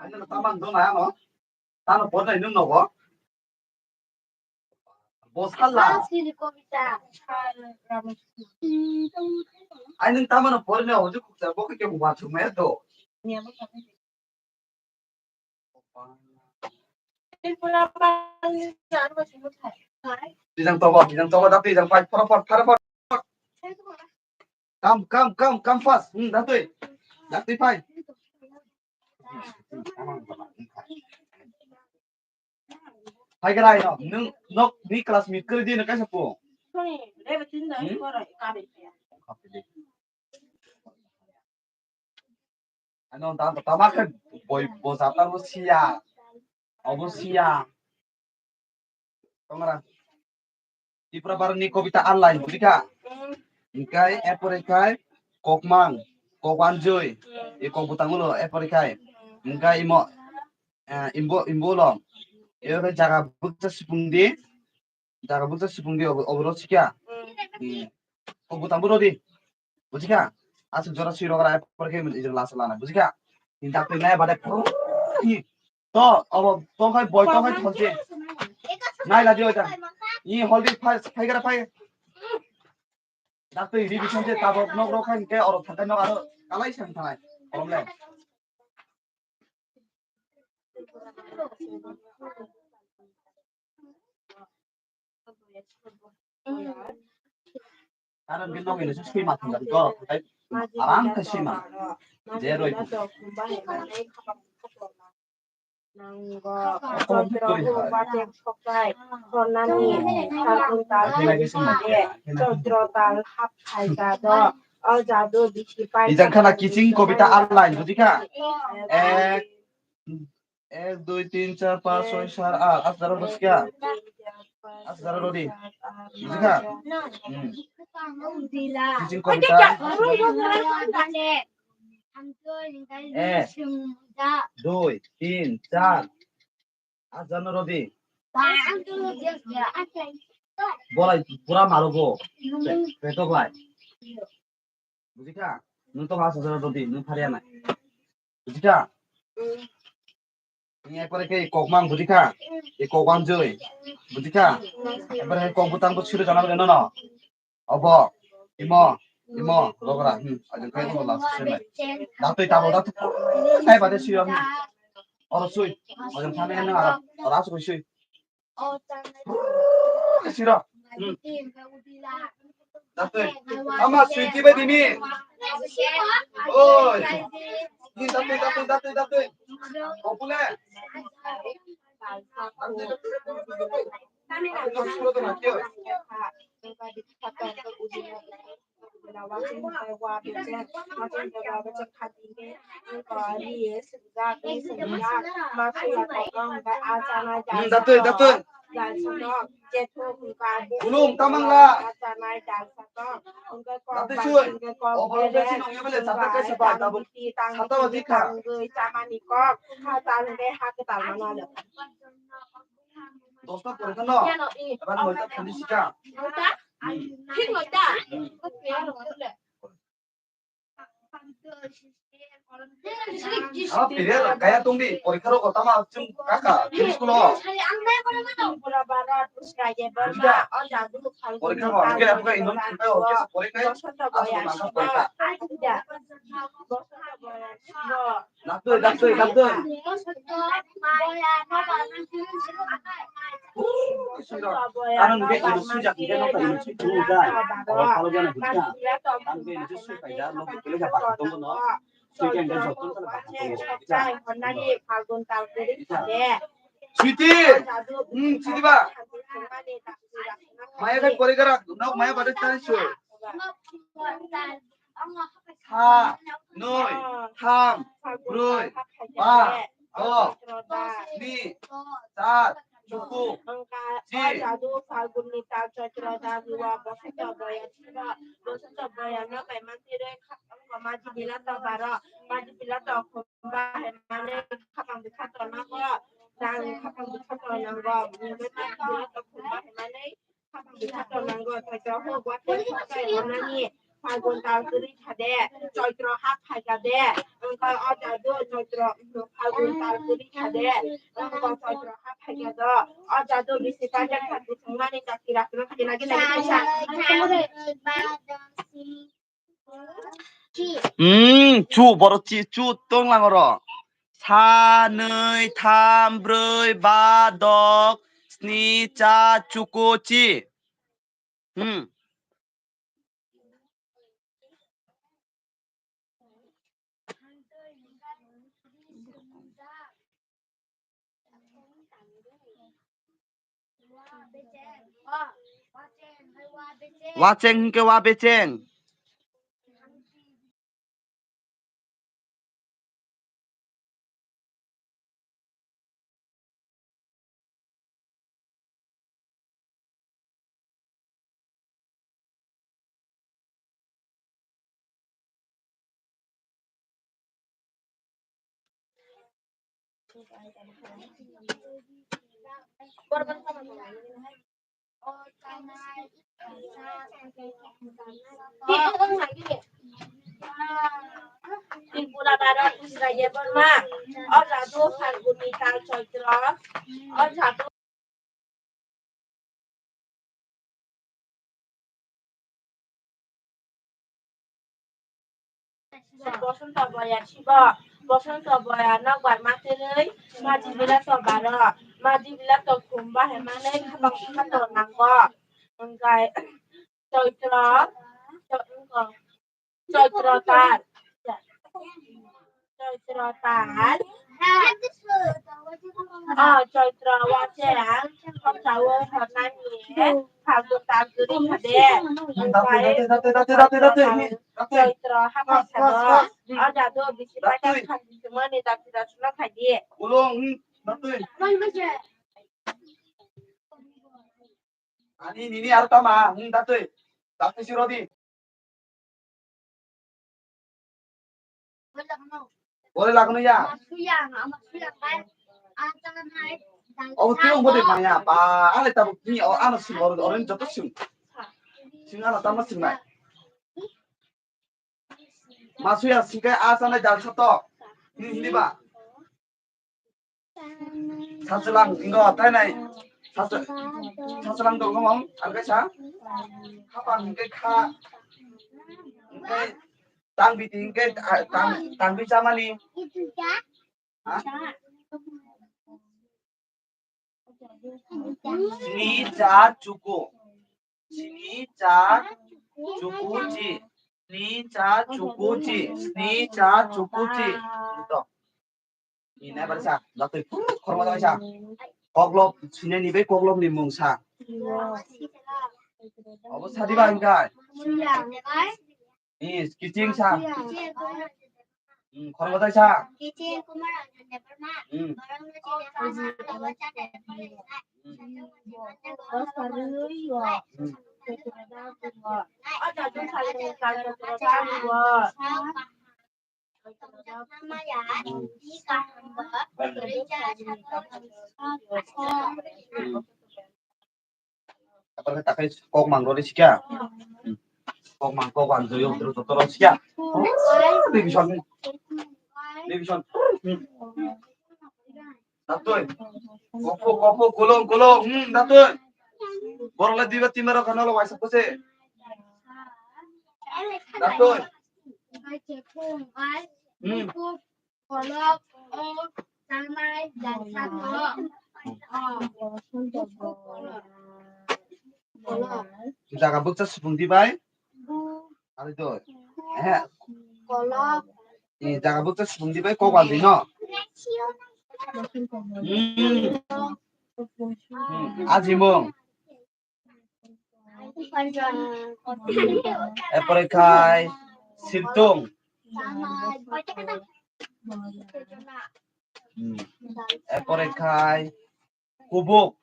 Ano tama dona ano. Tano porna inung nogo. Bosala. Ai nung tama no porna oju kuksa bo ke wa chuma do. Tijang tobo, tijang tobo, da tijang pai, foro for, foro for. Come, come, come, come fast. Hmm, da tui. Da tui pai. Hai khe rai no, nung nok ni class meet kri di na kaisa po. Hmm? Ano ta ta ma khe boi bo jata bo siya. Obo siya. Tongra. Tripura Bharat ni Kobita Arline, bujikha? Hingkai, erpore khai, Kokmang, Kokwanjoi, e kok butang ulo, erpore khai. Hingkai imo, eh, imbo, imbo lo. Ero jaga bukcha sipung di, jaga bukcha sipung di, obo, obo ro sikha. Hmm. Kok butang bo rodi. Bujikha? Aswk jora swi rogra, erpore khai ijor last lana, bujikha? Ni dakti nai bade, To, abo, to khai boi, to khai thonse. Nai ladi oi ta. I hol di phai, phai gara phai. Dak twi ri bising je tabok nok rok khai ke oro thantai nok aro kalai sang thanai. Korom le. Karon ke nokni sui ma thang ko, aram khe sui ma. Je roi. Nango, Chaitra ho bache sokai, hornani, Phalgun tal, Chaitra tal hap khai jado, o jado bisi pai. Ijang khana kiching Kobita Arline, bujikha? Ek, ek, dui, tin, char, panch, soi, sat, aat, aat jara rodi kha. Aat jara rodi. Bujikha? Hmm. Kiching Kobita. Ek, dui, tin, char. Aat jara rodi. Borai pura marogo. Pe-, petok lai. Bujikha? Nwng to aat jara rodi, nwng phariya nai. Bujikha? Nwng ekbare khe kokmang bujikha? E kokwanjoi. Bujikha? Ekbare kok butang bo suri jana reno no. Obo, imo, imo, logra, hmm, ajang kai imo last sem lai. Datoi tabo, datoi. Nai bade sui, hmm. Oro sui. Ajang thani ano aro, oro asuk sui. Siro. Hmm. Datoi. Ama sui tiba dini. Oi. Ni datoi, datoi, datoi, datoi. Kopule. Hmm, datoi, datoi. Kulum, tamang la. Datoi sui. Oboro besi nongya bele, sata kaisa bai, tabuk. Sata wajib kha. Dosta porikha no? Ebar noita thani sika. Noita? Hmm. Thik noita? Hmm. Ama pire kaya tongdi, porikha rok tama chwng kaka, finish kulo. Porikha rok, hingke aphuka inom thangkai, hingke porikha, aswk nangkha porikha. Daktoi, daktoi, daktoi. Karon hingke ino sujak hingke nokha ino sui thung da. Oro phalo gana hingka. Ang hingke ino sui paida, nokha kile ja baka tongo no. Sui khe hingke joto no baka tongo. Sweety! Hmm, Sweety ba? Maya bai pore gara, nok maya bade tani sui. Sa, noi, tham, broi, ba, do, sni, sat, chuku, chi. Phalgun tal kwrwi kha de, Chaitro ha phaikha de, wngkha o jadu Chaitro, Phalgun tal kwrwi kha de, wngkha Chaitro ha phaikha do, o jadu bisi ta jak kha, bising mani chakti rakno kha de lagi lagi kha. Hmm, chu borok chi, chu tong lang oro. Sa, noi, tham, broi, ba, dok, sni, cha, chuku, chi. Hmm. Wacheng hingke wa becheng. Tripura Bharat Israel Burma. O jadu Phalguni tal Chaitra. O jadu Bosonto boya sibo, Bosonto boya nokbar matwrwi, madi bilato baro, madi bilato khum bahai manwi khapang khato nango. Hwnkhai Chaitra, Cha-, Chaitra tal. Chaitra tal. Ah, Chaitra wache ang, khorsa o hornani, Phalgun tal guri khade. Chaitra hapai sado. Ah, jadu bisi paitang khan bisingmani dakti dakti no khaidi. Ani nini aro tama, hmm, datwi. Datwi si rodi. Bole lagno ya. Obo tiyong bode maya, ba, ale tabuk ni, o, ano sing, oro, oro ni joto sing. Sing ano tama sing nai. Masuya singkai a sanai dal sato. Ni hindi ba? Sasalang ingo tainai. Sasa-, sasalang dong ngomong, alkai sa. Khapang hingke kha. Hingke tangbi hingke, ah, tang, tangbi chamani. Ha? Sni cha chuku. Sni cha chukuchi. Sni cha chukuchi. Sni cha chukuchi. Ito. Ini apa sa? Datwi khorma dai sa. Koklop sini ni be koklop ni mung sa. Obo sadi ba hingkai. Is kiching sa. Hmm, khorma dai sa. Hmm. Hmm. Apa kata kai kok mang rori sikia? Kok mang kok ang joyo terus terus sikia. Revision. Revision. Datoi. Kopo kopo kolong kolong. Hmm, datoi. Borok le diba timero khana lo waisa pose. Datoi. Hmm. Jaga bukcha supung di bai. Ari to. Eh. Ni jaga bukcha supung di bai kok wal di no. Hmm. Hmm. Ajimung. Erpore khai siltung. Hmm. Erpore khai kubuk.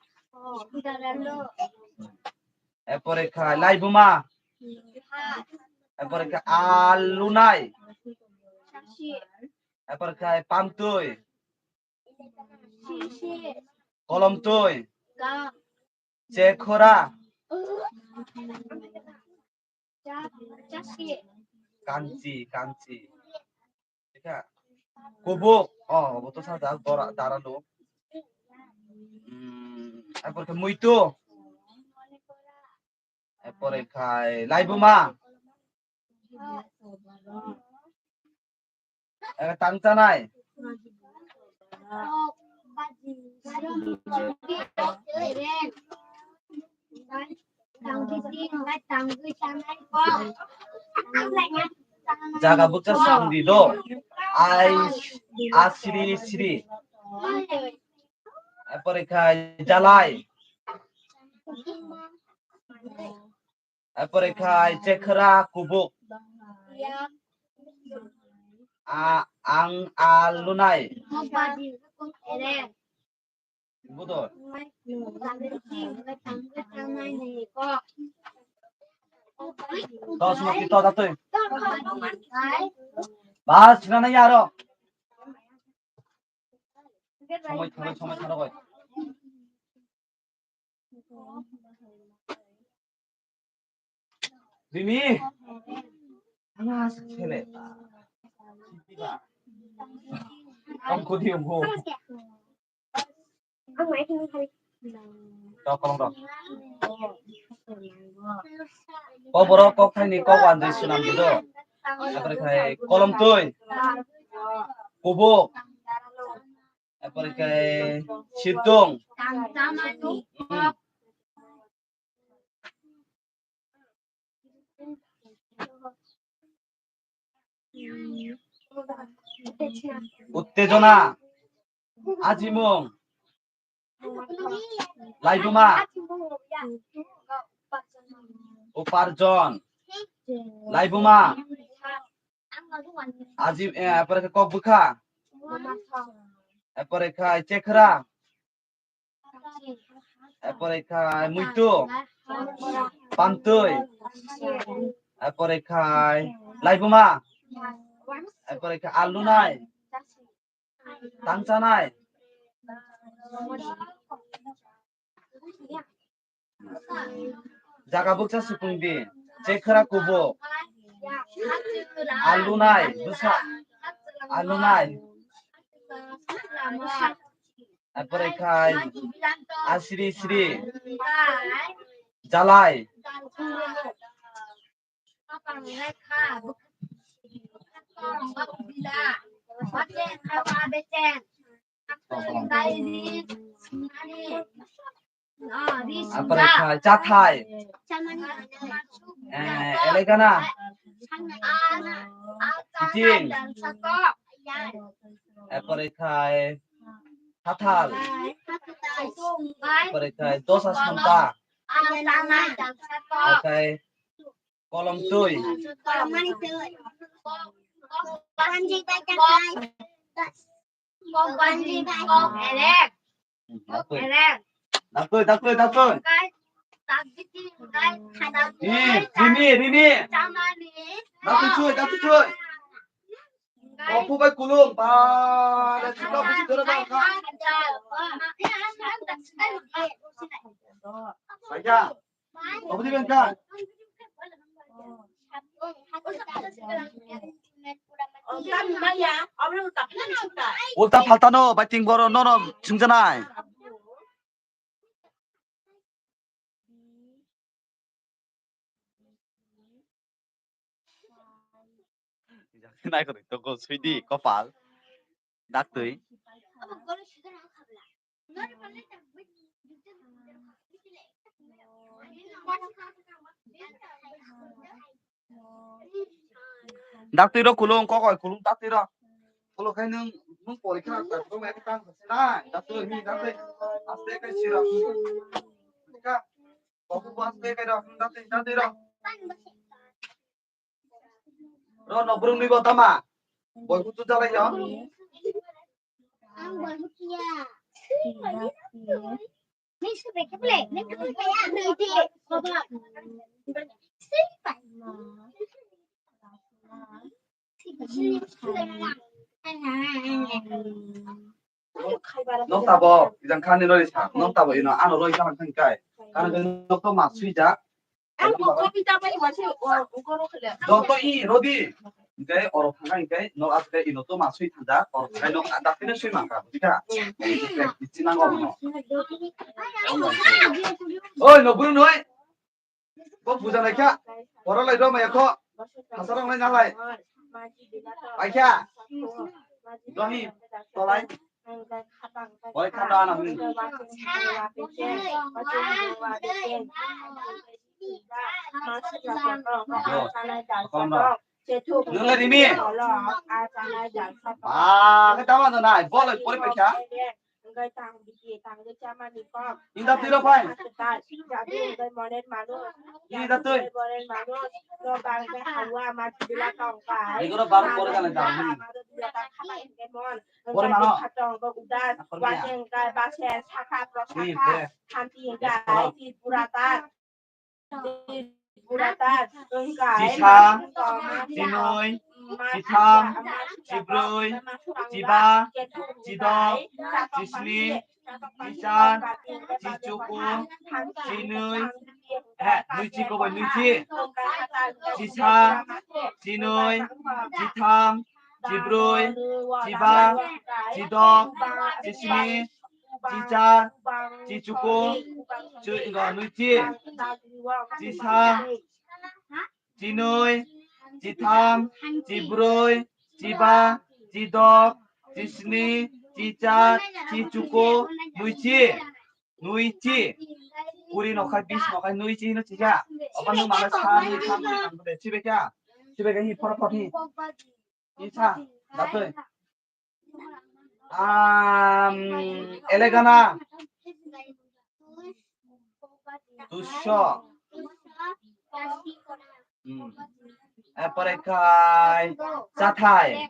Erpore khai laibuma. Erpore khai alunai. Erpore khai pamtui. Kolomtui. Chekhora. Kanchi, kanchi. Kubuk. Oh, obo to sa dara lo. Hmm, erpore muitu. Erpore khai laibuma. Ega tang chanai. Jaga bukcha sandi do. Ai, asri sri. Erpore khai jalai. Erpore khai chekhra kubuk. A, ang alunai. Budor. Dos mati to datoi. Bas, sinana yaro. Somoi thangwi, somoi thangwi. Rimi. Alas, khele. Ang kodi ang ho. Tok kolong tok. Ko borok kok thaini kok andui swnam di do. Aboni khai kolom twi. Kubuk. Aboni khai situng. Hmm. Uttejona, ajimung, laibuma, uparjon, laibuma, ajim, eh, apore khe kok bwkha, apore khe chekhra, Apore khai muitu, pamtui. Apore khai laibuma. Apore khai alunai, tangchanai. Jaga bukcha sukung di, chekhra kubuk, alunai, bwsa, alunai. Apore khai asri sri jalai. Apore khai chathai. Eh, elegana. Kiting. Apore khai hathal. Apore khai dosa santa. Apore khai kolom twi. Kok, kok, elek. Dakoi. Elek. Dakoi, dakoi, dakoi. Kai, tak biti, kai, tak biti. Rini, Rini. Chamani. Dakoi chui, dakoi chui. Kai. Opu bai kulung, ba, da chika busi dora ba ka. Baja. Obu di bengka. Ulta phaltano, bai ting boro nono sungjanai. Nai ko to go sui di kopal. Daktui. Daktui ro kulung, kokoi kulung daktui ro. Kulo khai nung, nung porikha ta, nung ek tang nai, daktui ni daktui. Aste kai sira. Ka, koku aste kai ro, daktui, daktui ro. Ro no brung ni bo tama. Boi kutu jalai yo. Ang boi kutu ya. Nok tabo, ijang khani roi sa, nok tabo ino ano roi sa khani kai. Kana nok to ma sui ja. Joto i rodi. Hingke oro thangkha hingke nok asle ino to ma sui thangja, oro thangkha nok daktino sui mangkha, bujikha? Bichi nango no. Oi, no buru noi. Bo buja naikha. Oro lai do maya kho. Hasarok nai nalai. Paikha. Dohi. Tolai. Oi, khanda ana hwn. Yo, kono. Nung le rimi. Ba, ke tama no nai, bol, pori paikha. Inda tiro pai. Inda tui. Igoro baru pori kana jam. Pori mano. Ni, pori. Chisa, chinoi, chitham, chibrwi, chiba, chidok, chisni, chichar, chichuku, chinwi, eh, nwichi koboi nwichi, chisa, chinwi, chitham, chibrwi, chiba, chidok, chisni, chichar, chichuku, chu-, nwichi, chisa, chinwi, chitham, chibrwi, chiba, chidok, chisni, chichar, chichuku, nwichi, nwichi. Kuri nokhai, bis nokhai, nwichi hino chija. Oban nung mana sa, nwi, tham, nwi, tham, nwi, chibeka, chibeka hi, phora, phora hi. Isa, datoi. Am, elegana. Dusho. Hmm. Epore khai chathai.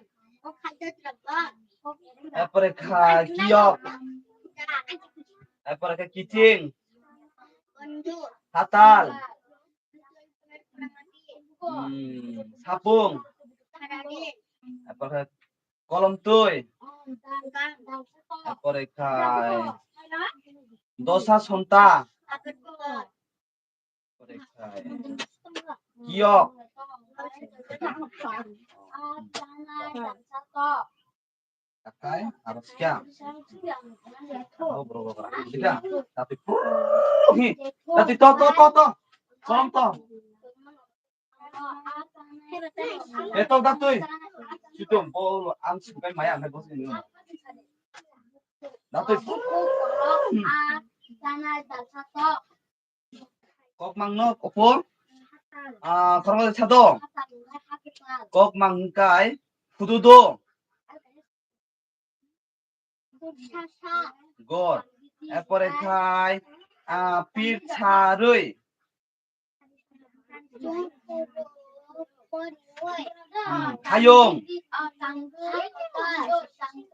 Epore khai kiyok. Epore khai kiching. Hatal. Hmm, sapung. Epore kolom twi. Epore khai dosa sonta. Epore khai kiyok. Akai, aro siya. Oh, bro, bro, bro. Dika, tapi, hi, tapi to, to, to, to. Kolom to. Eto datoi. Situ bol ang sukai maya ang bos ini. Datoi. Kokmang no opor. Ah, kormo sado. Kokmang kai hudu do. Gor. Epore khai, ah, pir charui. Hmm, hayung.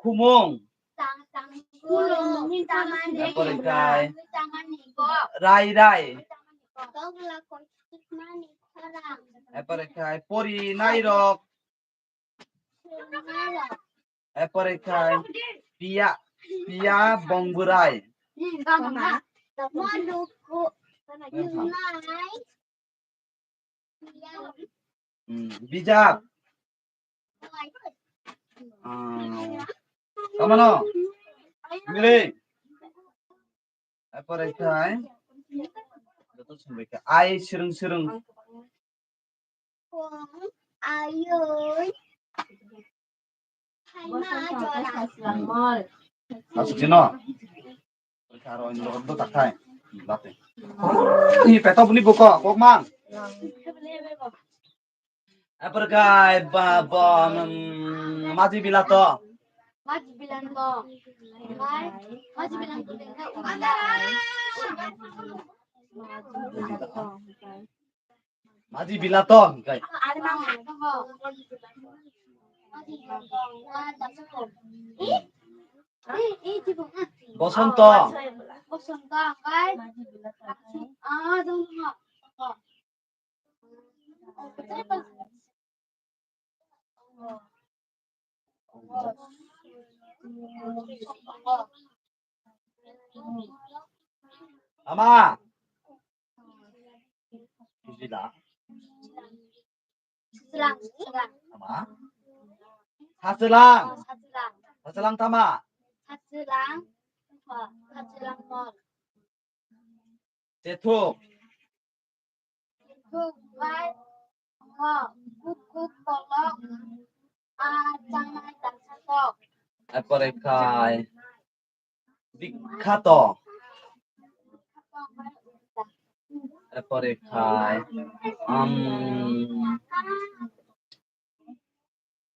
Khumung. Epore khai. Rai rai. Epore khai. Pori nairok. Epore khai piya, piya bongburai. Hmm, bijap. Ah, tamano? Mili. Epore khai. Joto sumbai kha. Ai sirung sirung. Ayun. Asuk sino. Aro ini rokok tuh takai. Bate. Ini peto buni buko, kok mang. Apa kai ba ba, mm, maji bilato. Maji bilanto. Maji bilanto. Maji bilato hingkai. Bosonto. Bosonto hingkai. Ama. Bujila. Sachwlang, sachwlang. Ama. Sachwlang. Sachwlang. Sachwlang tama. Sachwlang. Sachwlang mol. Chethuk. Chethuk bai, o, kuk kuk kolok, a, chanai dalsa tok. Epore khai bikhato. Epore khai, um,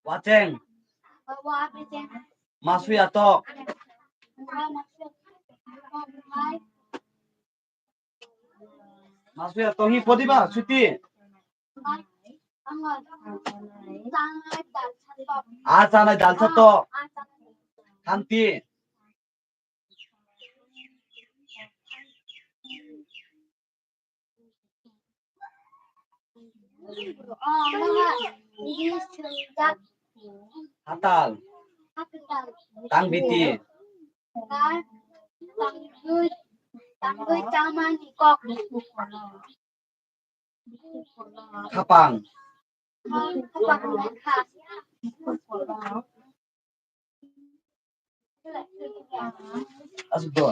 wacheng. Masuya tok. Masuya tok hi podiba suti. A chanai dalsa tok. Khanti. Hatal. Tangbiti. Tangwi chamani kok. Khapang. Khapang. Asuk do.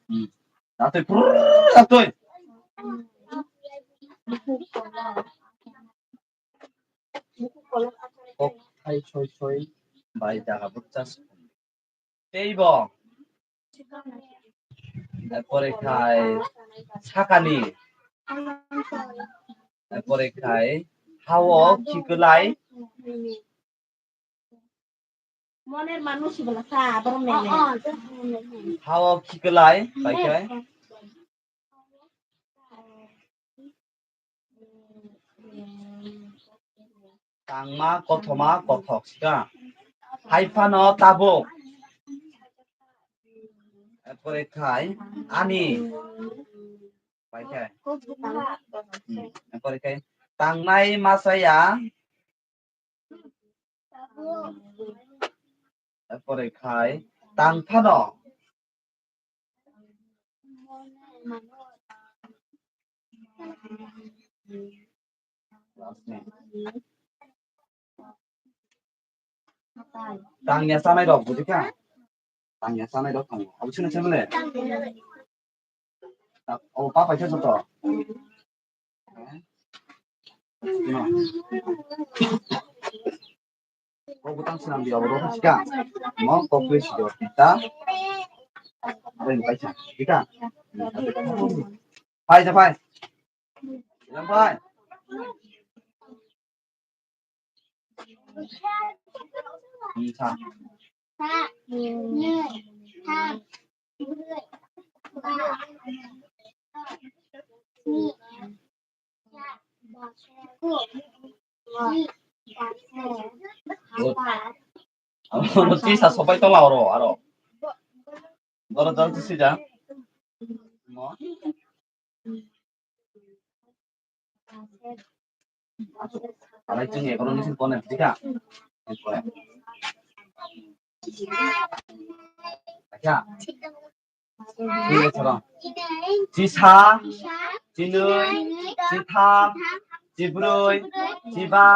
Hmm. Datoi, prrrr, datoi. Kok hai soi soi bai jaga bwchas. Tei bo. Erpore khai sakani. Erpore khai hao khiklai. Moner manu sibala sa, aboro mele. Hao khiklai, pai khai. Tangma, kothoma, kothok sika. Hai phano tabuk. Erpore khai ani. Pai khai. Hmm, erpore khai tangnai masa ya. Erpore khai tang phano. Tangya sanai rok, buji kha? Tangya sanai rok tongo. Abo sino sino le? Abo pa paisa joto. No. Kok butang swnam di abo rok sika. Mo kok please do kita. Ren paisa. Kita. Pai ja pai. Yang pai. Sa. Abo tisa sopai tong aro aro. Doro doro tisi ja. Mo. Alai chini ekono nisi kone dika. Acha. Ini choro. Chisa, chinwi, chitham, chibrwi, chiba,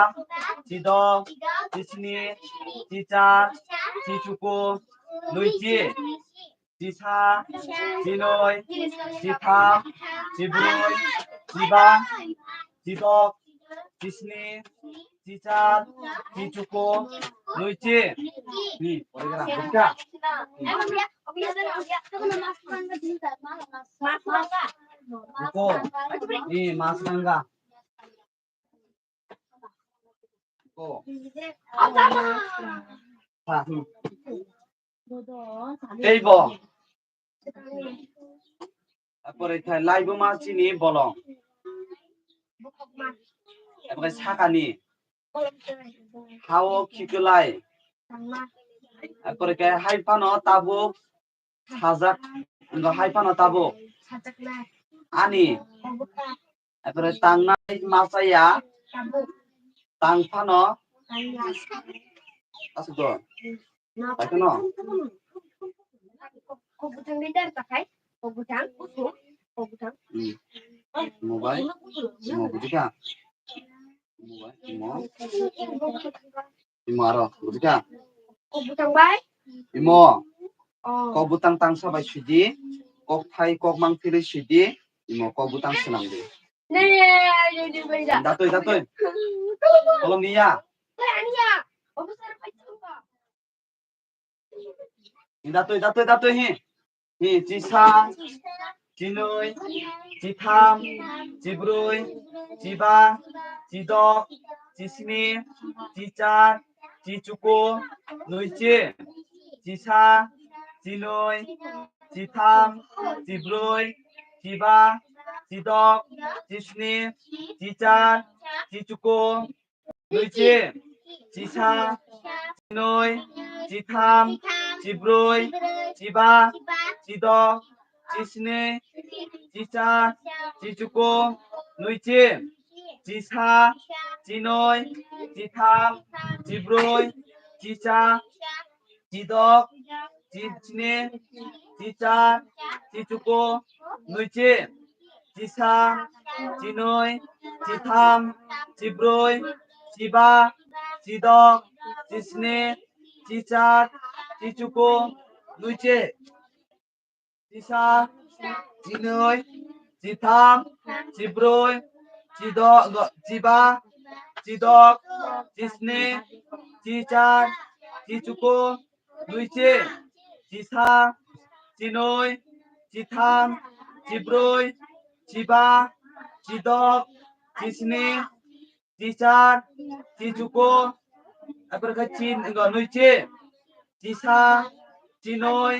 chidok, chisni, chichar, chichuku, nwichi. Chisa, chinwi, chitham, chibrwi, chiba, chidok, chisni, chichar, chichuku, nwichi. Ni, pore gana, buji kha? Ko, ni, mas ganga. Ko. Ha, hmm. Tei bo. Apore khai laibuma chini bolong. Apore sakani. Hao khiklai. Apore khai hai phano tabuk sajak, wngkha hai phano tabuk ani. Apore tangnai masa ya. Tang phano. Asuk do. Pai kheno. Kok bwthang ni dar ta khai. Kok bwthang, kok bwthang. Hmm. Mo bai. Mo buji kha? Mo bai. Mo. Imo aro, buji kha? Kok bwthang bai? Imo. Oh. Kok bwthang tangsa bai sidi. Kok thai, kok mang philwi sidi. Imo kok bwthang swnam di. Ne, ne, ne, ne, ne, ne. Datoi, datoi. Kolom niya. Bai, aniya. Officer bai thangba. Datoi, datoi, datoi, hi. Hi, chisa, chinwi, chitham, chibrwi, chiba, chidok, chisni, chichar, chichuku, nwichi. Chisa, chinwi, chitham, chibrwi, chiba, chidok, chisni, chichar, chichuku, nwichi, chisa, chinwi, chitham, chibrwi, chiba, chidok, chisni, chichar, chichuku, nwichi. chisa, chinoi, chitham, chibroi, chicha, chidok, chisni, chichar, chichuku, nuichi, chisa, chinoi, chitham, chibroi, chiba, chidok, chisni, chichar, chichuku, nuichi. Chisa, chinoi, chitham, chibroi, chidok, chiba, chidok, chisni, chichar, chichuku, nuichi, chisa, chinoi, chitham, chibroi, chiba, chidok, chisni, chichar, chichuku, aphuru khe chin, nuichi, chisa, chinoi,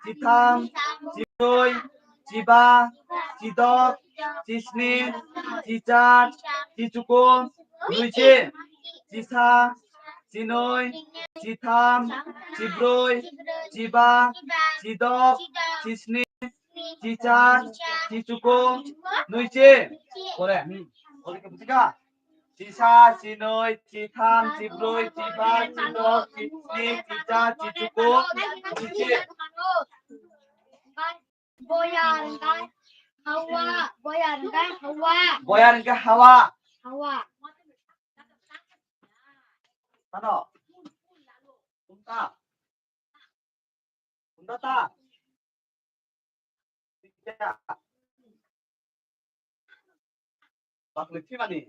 chitham, chibroi, chiba, chidok, chisni, chichar, chichuku, nuichi, chisa, chinoi, chitham, chibroi, chiba, chidok, chisni, chichar, chichuku, nuichi. Pore, hmm. Pore khe bujikha? Chisa, chinoi, chitham, chibroi, chiba, chidok, chisni, chichar, chichuku, nuichi. Boyar hwnkhe hawa, boyar hwnkhe hawa. Boyar hwnkhe hawa. Hawa. Ano. Unta. Unta ta. Bakle thimani.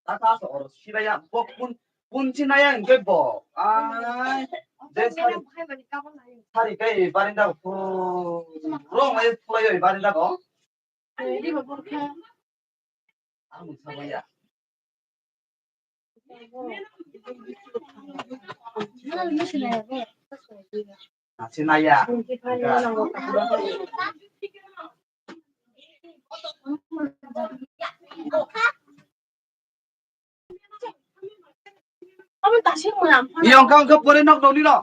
Taka so oro sibaya bo kun kun sinaya hingke bo. Ai. De sari. Sari kai barinda ko. Rong ai thulai barinda ko. Ang sabaya. Nasinaya. Iyong kang ke pore nok doni lo.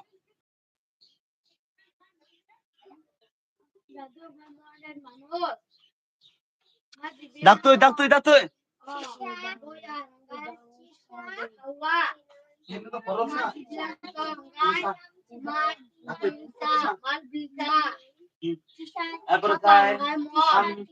Daktui, daktui, daktui. Apple kai, sam, sam.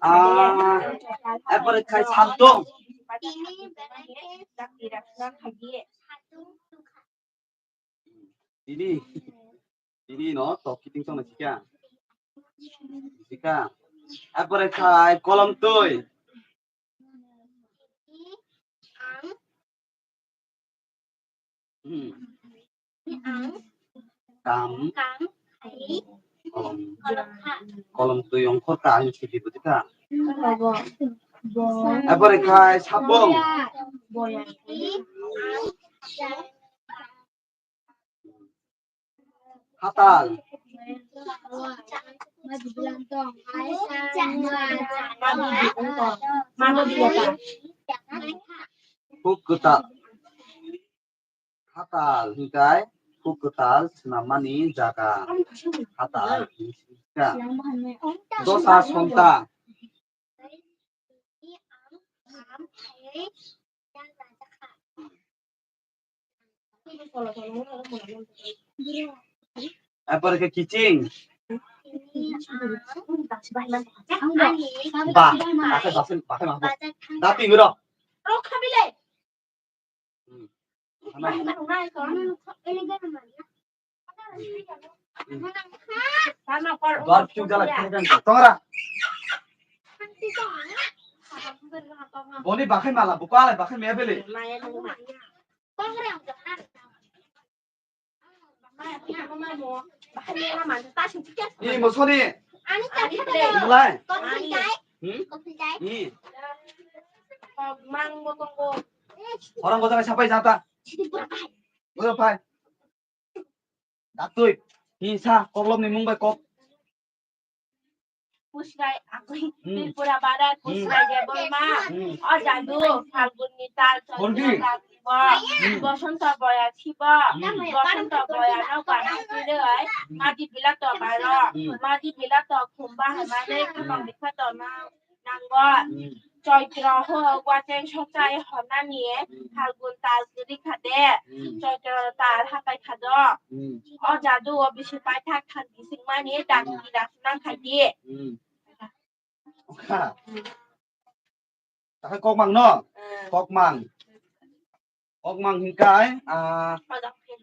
Ah, apple khai santung. Ini, ini no, toki ting tong na sika. Sika. Apore khai kolom tui. Hmm. Kam. Kolom. Kolom tui ongkhor ka ang sidi buji ka. Apore khai sabong. Hatal. Huk kwtal. Hatal hingkai huk kwtal swnamani jaga. Hatal hingka. Dosa sonta. Apore khe kiching. Ba, ba khe, ba khe, ba khe ma. Dati ngro. Hmm. Ano. Dua piu jala khe kan tongra. Boni bakhai mala, buko alai bakhai maya bele. Ni mosoni. Mulai. Hmm? Ni. Orang gotong sapai jata. Gotong pai. Datui. Hi sa, koklopni mung bai kok. Pusrai, agwi, Hmm. Tripura Barat, Hmm. Pusrai Debbarma. Hmm. O jadu, Phalgun ni tal, Chaitra Bondi. Tal thibo. Hmm. Bosonto boya thibo. Hmm. Bosonto boya no gana thiroi. Hmm. Maji bilato baro. Hmm. Maji bilato khumba hamani Hmm. khumba bikhato na. Nango. Hmm. Choitro ho wateng sochai honani Hmm. Phalgun tal kwrwi kha de. Hmm. Choitro tal hapai kha do. Hmm. O jadu o bisi paithak thang bising mani Hmm. Dakti dak nang khai di. Hmm. Kha. Takhai kokmang no? Hmm. Kokmang. Kokmang hingkai, ah, Kodok phin.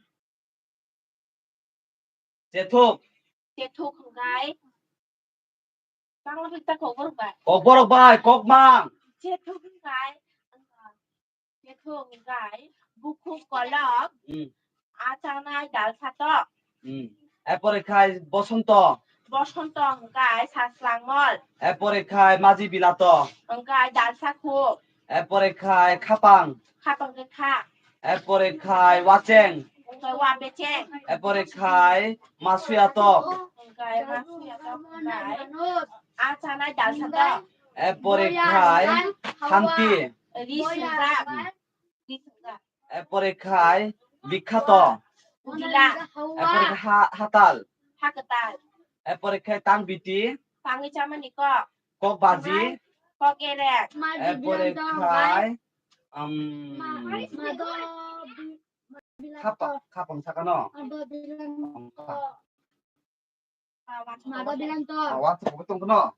Chethuk. Chethuk hwnkhe. Bangla pita kokborok bai. Kokborok bai, kokmang. Chethuk hwnkhe. Chethuk hwnkhe. Bukhuk kolok. Hmm. Achanai dalsa tok. Hmm. Epore khai bosonto. Bosonto hwnkhe saslang mol. Epore khai maji bilato. Hwnkhe dalsa khuk. Epore khai khapang. Khapang khe kha. Epore khai wacheng. Hwnkhe wa becheng. Epore khai masuya tok. Hwnkhe masuya tok hwnkhe. Achanai dalsa tok. Epore khai thanti. Ri swngjak. Ri swngjak. Epore khai bikhato. Udila. Epore khai ha-, hatal. Hakwtal. Epore khai tangbiti. Tangwi chamani kok. Kok baji. Kok erek. Epore khai, um, khapa-, khapang sakano. Mado bilanto. Awa, tongno.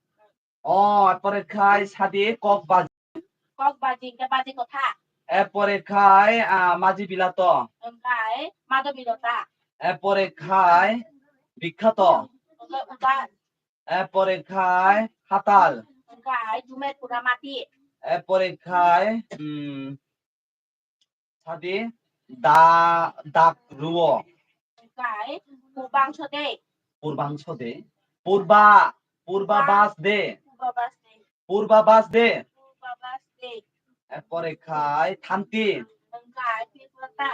O, epore khai sadi kok baji. Kok baji, hwnkhe baji kotha. Epore khai, ah, maji bilato. Hwnkhe mado bilota. Epore khai bikhato. Hwnkhe uba. Epore khai hatal. Hwnkhe jumai pura mati. Epore khai, hmm, Sadi da, dak ruo. Hwnkhe purbangso de. Purbangso de. Purba, purba bas de. Purba bas de. Purba bas de. Purba bas de. Epore khai thanti. Hwnkhe purba ta.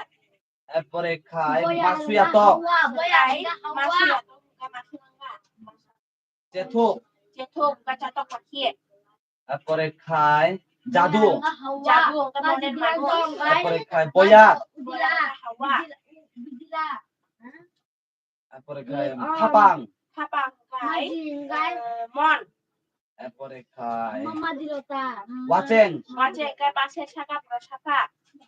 Epore khai masuya tok. Boya, boya, boya. Masuya tok, hwnkhe masuya tok. Chethuk. Chethuk, kacha tok pakhi. Epore khai jadu. Jadu, hwnkhe moner mago. Epore khai boyar. Boyar, hawa. Epore khai thapang. Thapang khai, eh, mon. Epore khai wacheng. Wacheng khai base saka pura saka.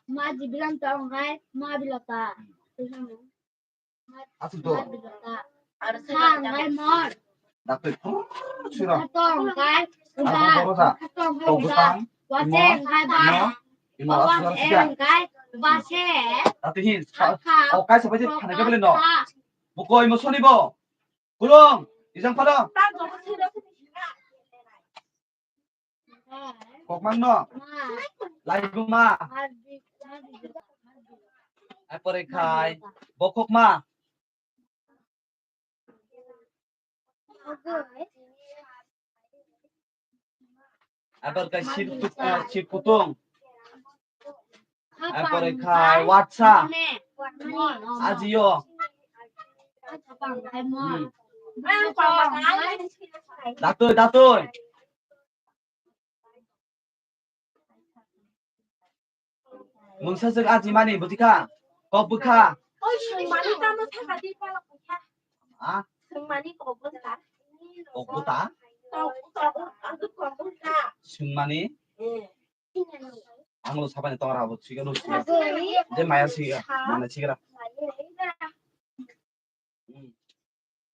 Maji bilanto hwnkhe ma bilota. Asuk do. Dakle phuru siro. Asuk do roja. Tok bwtang. Imo. Imo. Imo asuk do sika. Ati hin. O kaisa bai je thani kebele no. Bukoi mo soni bo. Kulung. Ijang phano. Kokmang no? Laibuma. Epore khai bokhokma. Epore khai sir, eh, sir kutung. Epore khai watsa. Ajio. Hmm. Datoi, datoi. Mungsa swk aji mani, buji kha? Kok bwkha? Oi, swngmani tamo thangkha di pala bwkha. Ha? Swngmani kok bwkha. Kok bwta? Kok, kok, kok bwkha. Swngmani? Eh. Ang lo sabani tongra abo siga lo siga. De maya siga, mana siga.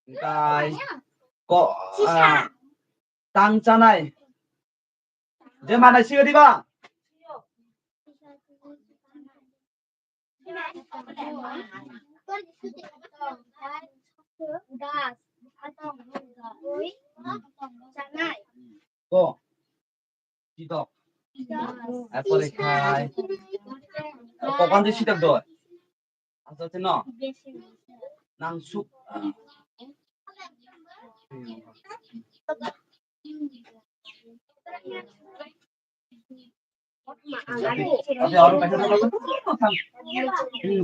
Hwnkhe ko, ah, tang chanai. Je manai siga diba? Ko. Chidok. Apore khai. Kokan di sitak doi. Asal tino. Nang suk.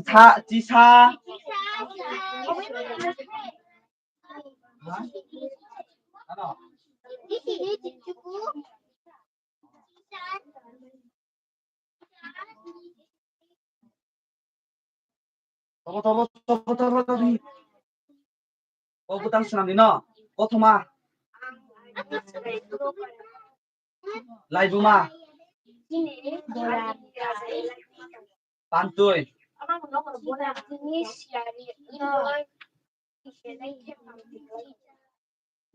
Sa, chisa. Tobo, tobo, tobo, tobo, tobo. O butang swnam di no. Kothoma. Laibuma. Pantwi.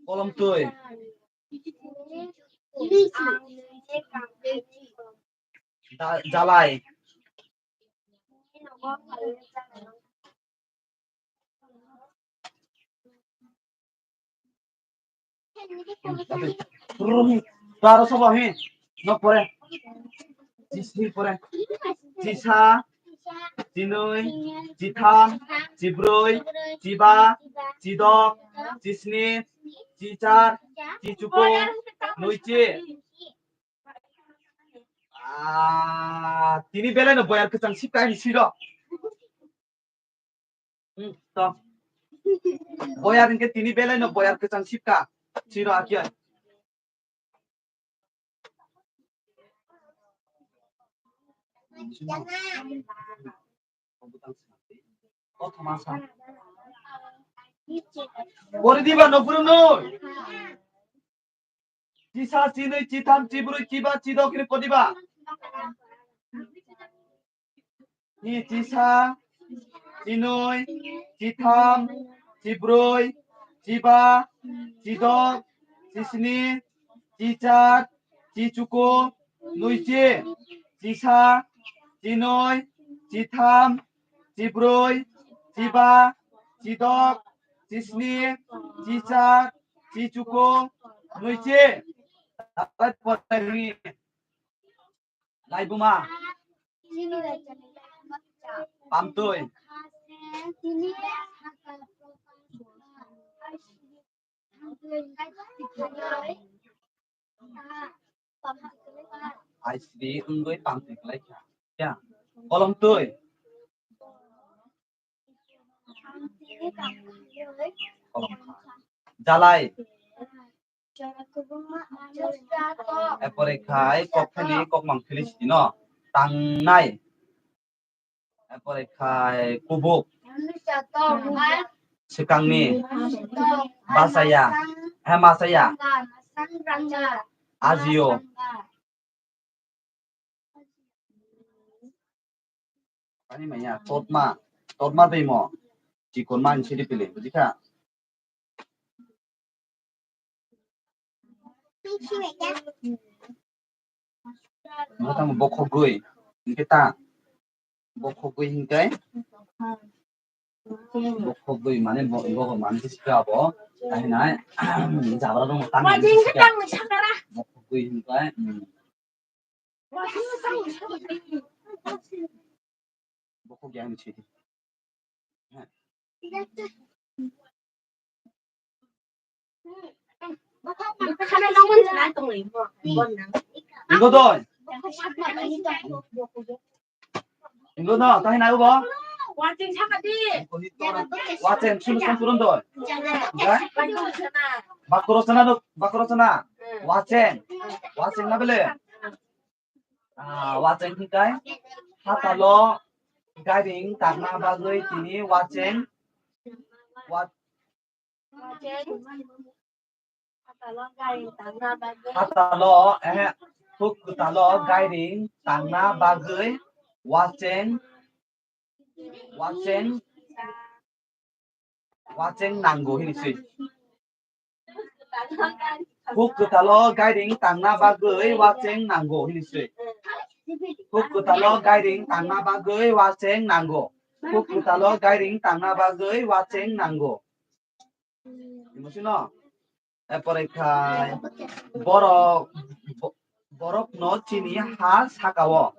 Kolomtwi. Da-, jalai. Rumi, baro sobo hi, nok pore. Chisi pore. Chisa, chinwi, chitham, chibrwi, chiba, chidok, chisni, chichar, chichuku, nwichi. Ah, tini belai no boyar kwchang sipka ni siro. Hmm, to. Boyar hingke tini belai no boyar kwchang sipka. Siro akia. Pori diba no purung no. Chisa, chinwi, chitham, chibrwi, chiba, chidok hini poriba. Ni chisa, chinwi, chitham, chibrwi, chiba, chidok, chisni, chichar, chichuku, nwichi, chisa, chinwi, chitham, chibrwi, chiba, chidok, chisni, chichar, chichuku, nwichi. Laibuma. Pamtwi. Aisidi wngwi pamtwi kwlai kha. Ya. Kolomtwi. Kolom kha. Jalai. Epore khai kok thani kok mang phili sidi no. Tangnai. Epore khai kubuk. Swkangni. Bachaya. He machaya. Ajio. Ani maya, totma, totma twi mo. Chikon man sidi pili, buji kha? Mo tamo bokhogwi, hingke ta, bokhogwi hingke, bokhogwi mane bo, bo mane khe sikha abo, kahinai, jabra rok tang, bokhogwi hingke, hmm. Bokhogwi ang sidi. Ingo doi. Ingo no, tahi na ubo? Wacheng, sunu sunu purun doi. Bakro sana do, bakro sana. Wacheng. Wacheng na bele. Ah, wacheng hingkai hatalo gairing tangna bagwi tini wacheng, wa-, hatalo, eh, huk kwtalo gairing tangna bagwi wacheng, wacheng, wacheng nango hini se. Huk kwtalo gairing tangna bagwi wacheng nango hini se. Huk kwtalo gairing tangna bagwi wacheng nango. Huk kwtalo gairing tangna bagwi wacheng nango. Imo sino? Epore khai borok, bo-, Borokno chini ha sakao.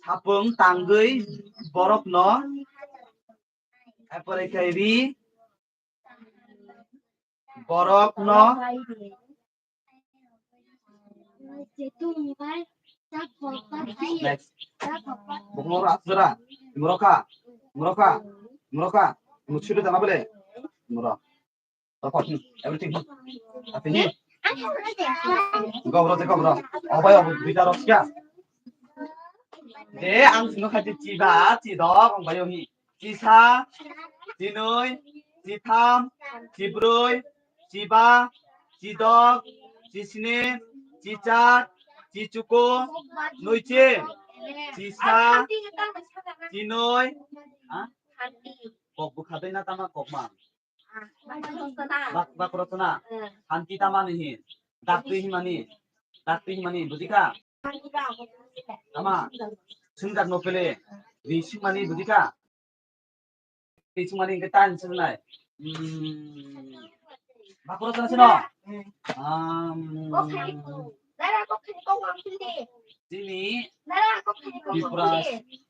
Sapung tangwi borokno. Apore khe ri. Borokno. Next. Bukung oro aswk jora. Murokha. Murokha. Murokha. Musudu jana bole. Murok. Rokok, hmm, everything, hmm. Tapi, hmm. Go, bro, go, bro. Oh, bayo, duita rok siya. De, ang sino khaji chiba, chidok, ang bayo hi. Chisa, chinoi, chitham, chibroi, chiba, chidok, chisni, chichar, chichuko, noiche, chisa, chinoi, ha? Kok bukha dei na tama kok ma? Bak, bak rotona. Santi tama ni hi. Dakti himani. Dakti himani, bujikha? Tama. Sungjar no pele. Ri sungmani, bujikha? Ri sungmani ke tan sungnai. Hmm. Bak rotona sino. Um. Chini Tripura,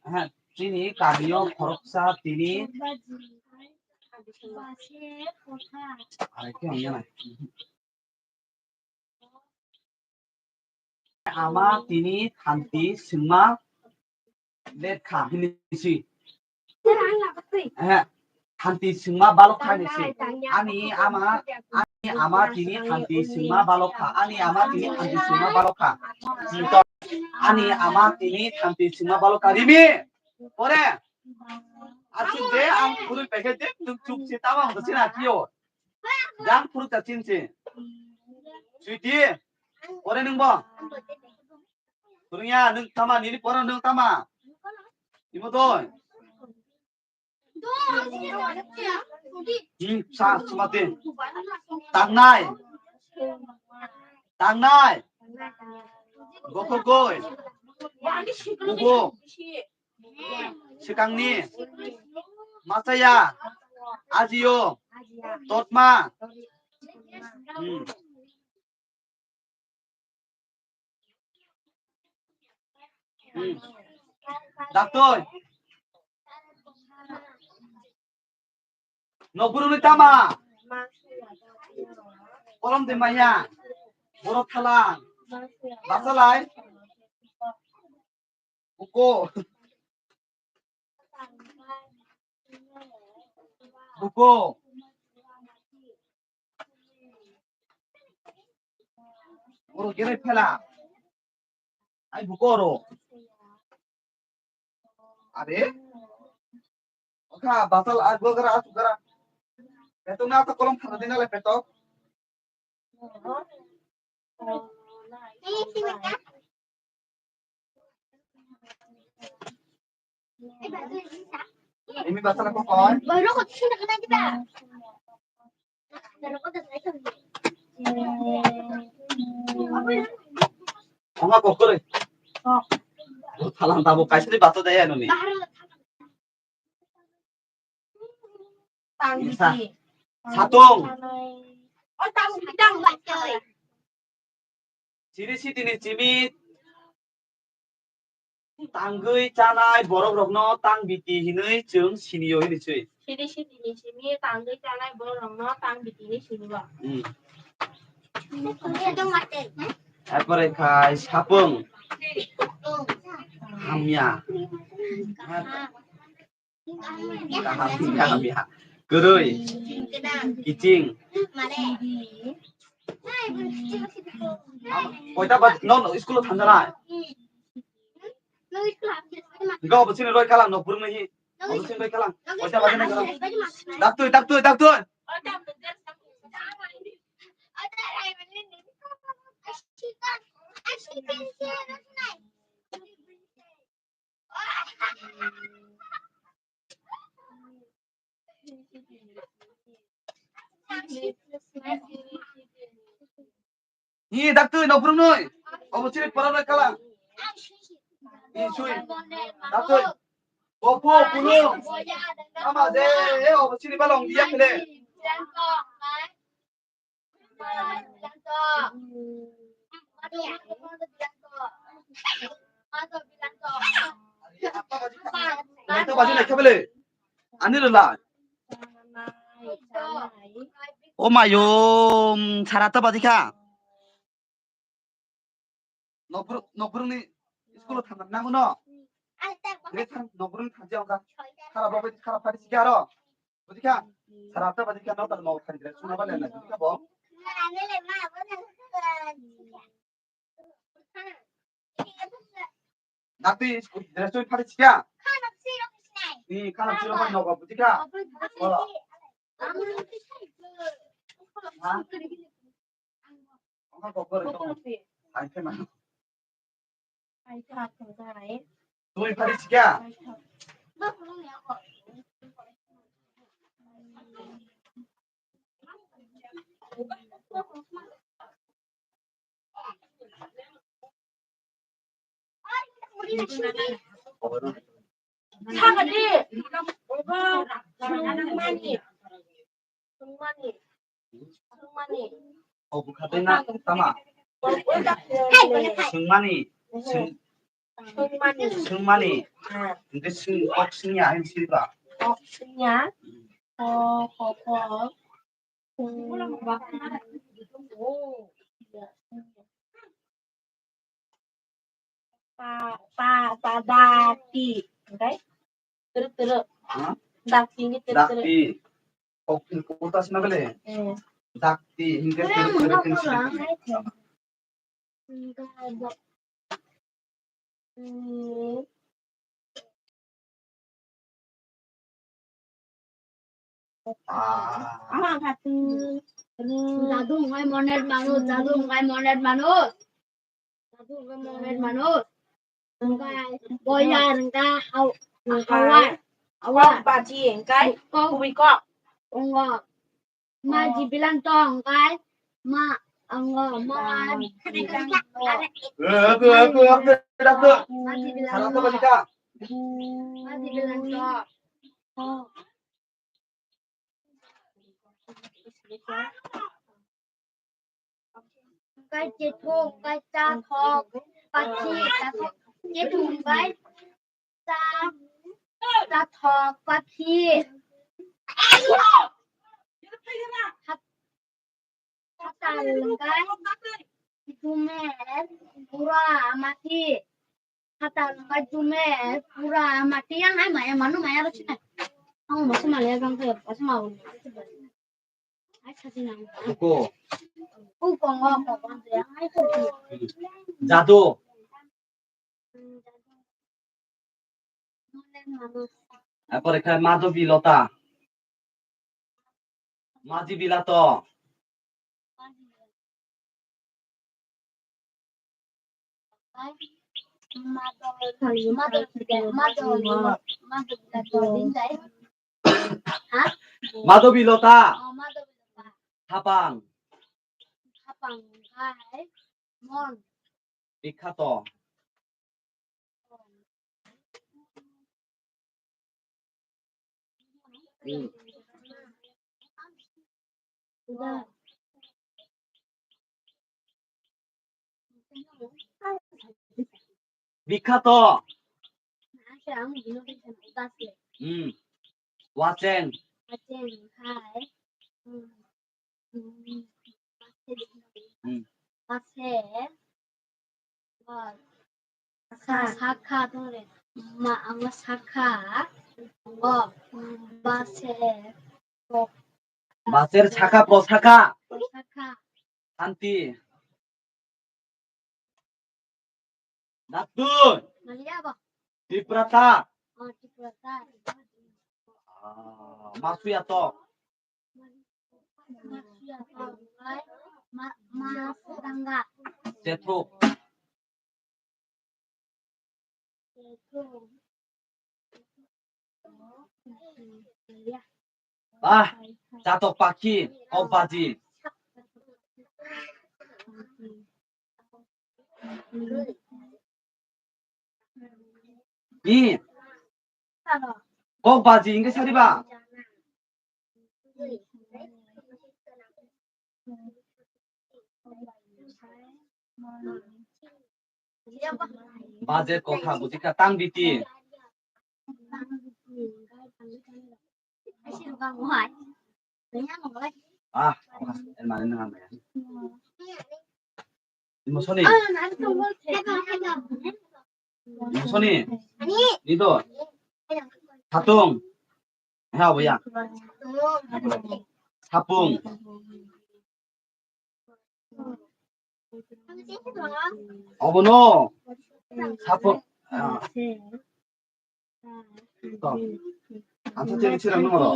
ha, chini kamio khoroksa tini. Arekhe wngya nai. Ama tini thanti singma let kha hini si. Eh, thanti singma balok kha ni si. Ani ama, ani ama tini thanti singma balok kha. Ani ama tini thanti singma balok kha. Ani ama tini thanti singma balok kha. Rimi, pore. Asuk de, ang phurui paikhe de, nwng chuk se tama hwnkha sina kio. Jang phuruk ta chin se. Sweetie, pore nwng bo? Phurungya, nwng tama, nini pore nwng tama. Imo doi. Hmm, sa, sumate. Tangnai. Tangnai. Gokogoi. Kubo. Swkangni. Machaya. Ajio. Totma. Hmm. Hmm. Daktoi. Nokburu ni tama. Kolom de maya. Borok thalang. Basalai. Buko. Buko. Oro gerai phela. Ai buko oro. Are? Okha, basal, ah, gua gara, ah, gara. Petok na, atau kolom khana dina le petok. Ini basal apa, kawan? Oma kokore. Thalang tabo kaisri bato daya noni. Sa-, satung. Siri sitini chimi tangwi chanai borok rokno tang biti hinwi chwng siniyo hinwi swi. Siri sitini chimi tangwi chanai borok rokno tang biti hinwi siniyo. Hmm. Apore khai sapung. Hamya. Kaham, kaham ya. Kwrwi. Kiching. Koita baj-, no, no, school o thanjanai. Go, bo chini roi kalang, no, purung nahi. Bo chini roi kalang. Koita baj-, daktui, daktui, daktui. Ni daktui no purung noi. Obo chini pora noi kalang. Ni sui. Daktui. Opo purung. Ama je, eh, obo chini balong dia kele. Nai to baji nai khabele. Ani rwla. O mayo, sara ta baji kha. Nokbruk, nokbrukni school-o thangna nango no? Nokbrukni thangja wngkha. Khara bo bai khara phari sikha aro. Bujikha? Sara ta bujikha, nokta nok thangja suna ba lena bujikha bo. Dakti dress phari sikha. Ni khana siro phari nogo bujikha. Bola. Ha? Tui phari sikha. Thangadi. Sungmani. Sungmani. Sungmani. O bwkha tei na tama. Sungmani. Sung-, sungmani. Sungmani. Hwnkhe sung, kok sungya, hwn swi ba. Kok sungya. Kok, kok, kok. Pa, pa, pa, dati. Okay? Teruk, teruk. Hah? Dati ini teruk, teruk. Dati. Kok, kok tas na bele? Eh. Dati, hingke teruk, teruk, hingke teruk. Ah. Ama kha tu. Jadu hwnkhe monet manu, jadu hwnkhe monet manu. Jadu hwnkhe monet manu. Hwnkhe boyar hwnkhe haw-, hawar. Hawar. Kok baji hwnkhe kok. Kubui kok. Wngo. Ma jibilang tong kai. Ma, wngo, ma jibilang tong. Eh, aku, aku, aku, aku. Ma jibilang tong. Salah apa kita? Ma jibilang tong. Kai chethok, kai chathok, pakhi, chathok, chethok, kai cha, chathok, pakhi. Hat-, hatal, kai jumer, pura, mathi. Hatal, kai jumer, pura, mathi. Yang hai maya, manu maya ro sinai. Ang masuk maya, bang kai, masuk mau. Ai, sati nang. Uko. Uko, ngo, ko, ko, ya, ai, ko, ko. Jadu. Apore khai Madhobi Lota. Maji Bilato. Madhobi Lota. Hapang. Hapang khai mon. Bikhato. Hmm. Bikhato. Hmm. Wacheng. Wacheng khai. Hmm. Hmm. Sakha. Sakha tongre. Ma, ang sakha. Ang baser. Baser sakha, prosakha. Prosakha. Santi. Daktun. Maliya ba? Tiprata. Oh, Tiprata. Ah, Masuya to. Masuya to. Ma, ma, Sudanga. Jethuk. Jethuk. Ah, chatok pakhi, kok baji. Ni. Kok baji, hingke sariba. Budget kotha bujikha, tang biti. Ah, ah, el mane nang maya. Imosoni. Imosoni. Ido. Hatung. Ha, boya. Sapung. Obono. Sapung. Ah. To. Ang sa chini sirang nung oro.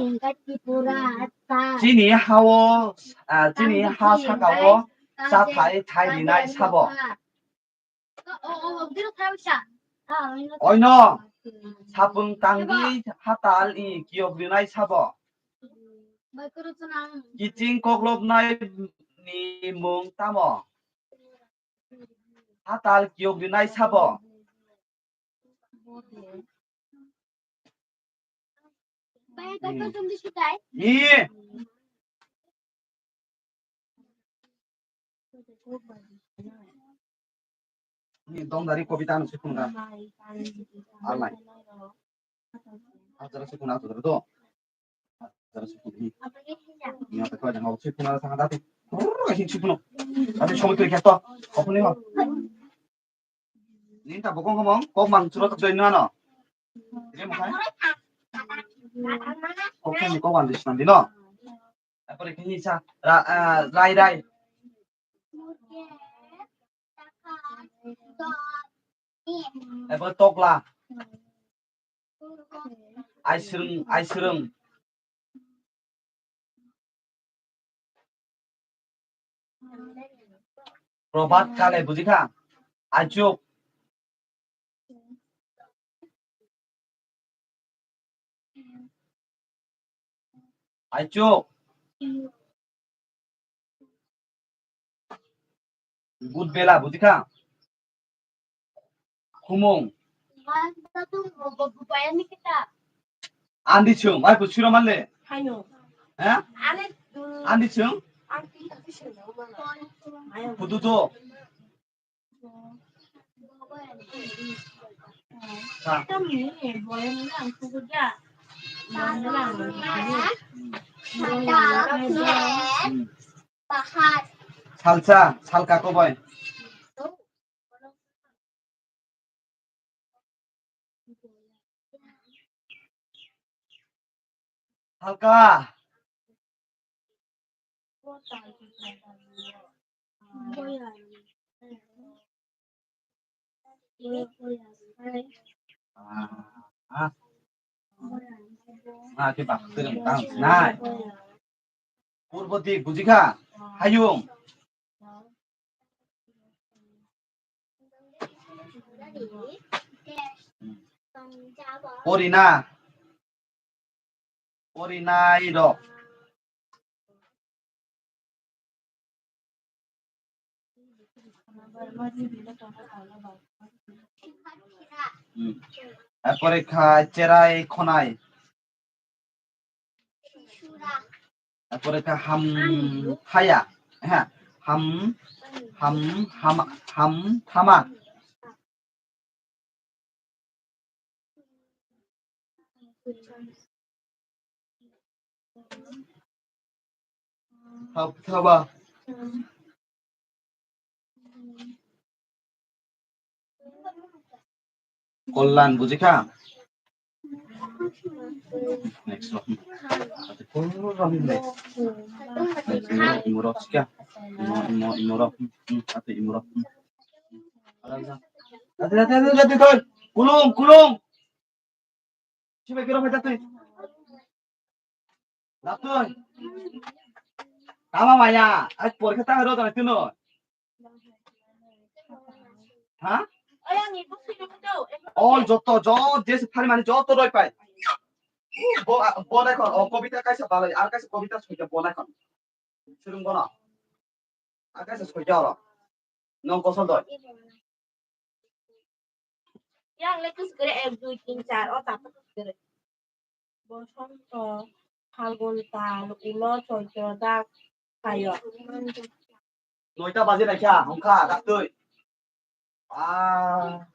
Chini hao, ah, chini ha sakao sa thai thai rinai sabo. Oino, sapung tangwi hatal i kiyok rinai sabo. Kiching koklopnai ni mung tamo? Hatal kiyok rinai sabo. Ni. Ni dongdari kobita no sikhung da. Alai. Ajara sikhung, ajara do. Ajara sikhung. Ni ata kau jangan sikhung na sanga dati. Brrr, sing sikhung. Tapi somoi kiri kya to. Apa ni ho? Ni ta bokong ngomong, kok mang churo tak doi nano. Ini makai. Kok ni kok wan dis nandi no. Apa ni sa ra, ah, rai rai. Apa tokla. Aisrung, aisrung. Probhat kale bujikha? Aichuk. Aichuk. Good bela, bujikha? Khumung. Andi chwng, ai, kuchiro manle. Haino. Eh? Andi chwng? Kudu to. Salsa, salka kobai. Salka. Ah, ah. Ah, ke bak, tang, nai. Purbo dik, bujikha? Hayung. Porina. Porinai rok. Hmm. Tarpore kha cherai khonai. Tarpore kha ham thaya. Ha, ham, ham, ham, ham thama. Hapthaba. Kollan, bujikha? Next round. Ate kollan le. Imorok, imorok sikha. Imo, imo, imorok. Hmm, ate imorok. Hmm. Ate, ate, ate, ate, ate, kulung, kulung. Sibai kiro phai tatwi. Laptoi. Tama maya, ai porikha ta hero dana tino. Ha? All joto, jot, jesi phari mani joto roi pai. Bo, bo na kon, o kobita kaisa balai, ar kaisa kobita soita bo na kon. Surung bono. Ar kaisa soita oro. Nong kosol doi. Yang le kus kere ek, dui, tin, char, o tap kus kere. Bosonto, Phalgun tal, ulo, Choitro, dak, phaio. Noita baje naikha, hongkha, daktwi. Ah.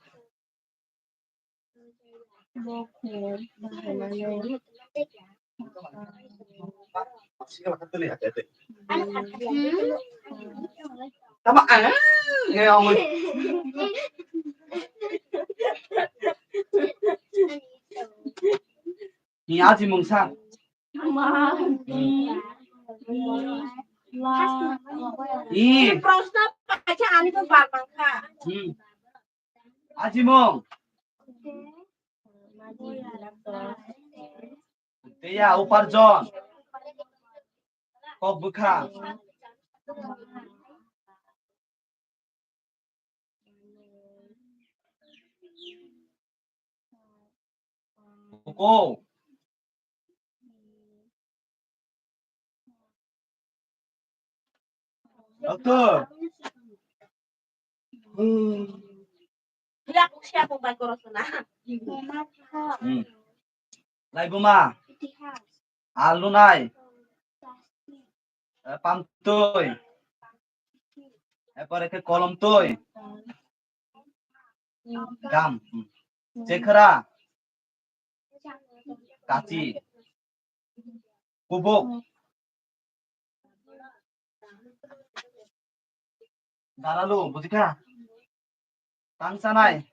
Bo khe bahaimani. Tama, ah, eh, ongoi. Ni aji mungsa. Ma, di, di, la. I. Proshno paikha, ani to bar mangkha. Hmm. Ajimung. Teya uparjon. Kok bwkha. Buko. Doctor. Hmm. Laibuma. Alunai. Eh, pamtwi. Epore khe kolomtwi. Gam. Hmm. Chekhra. Kachi. Kubuk. Daralu, bujikha? Tang chanai.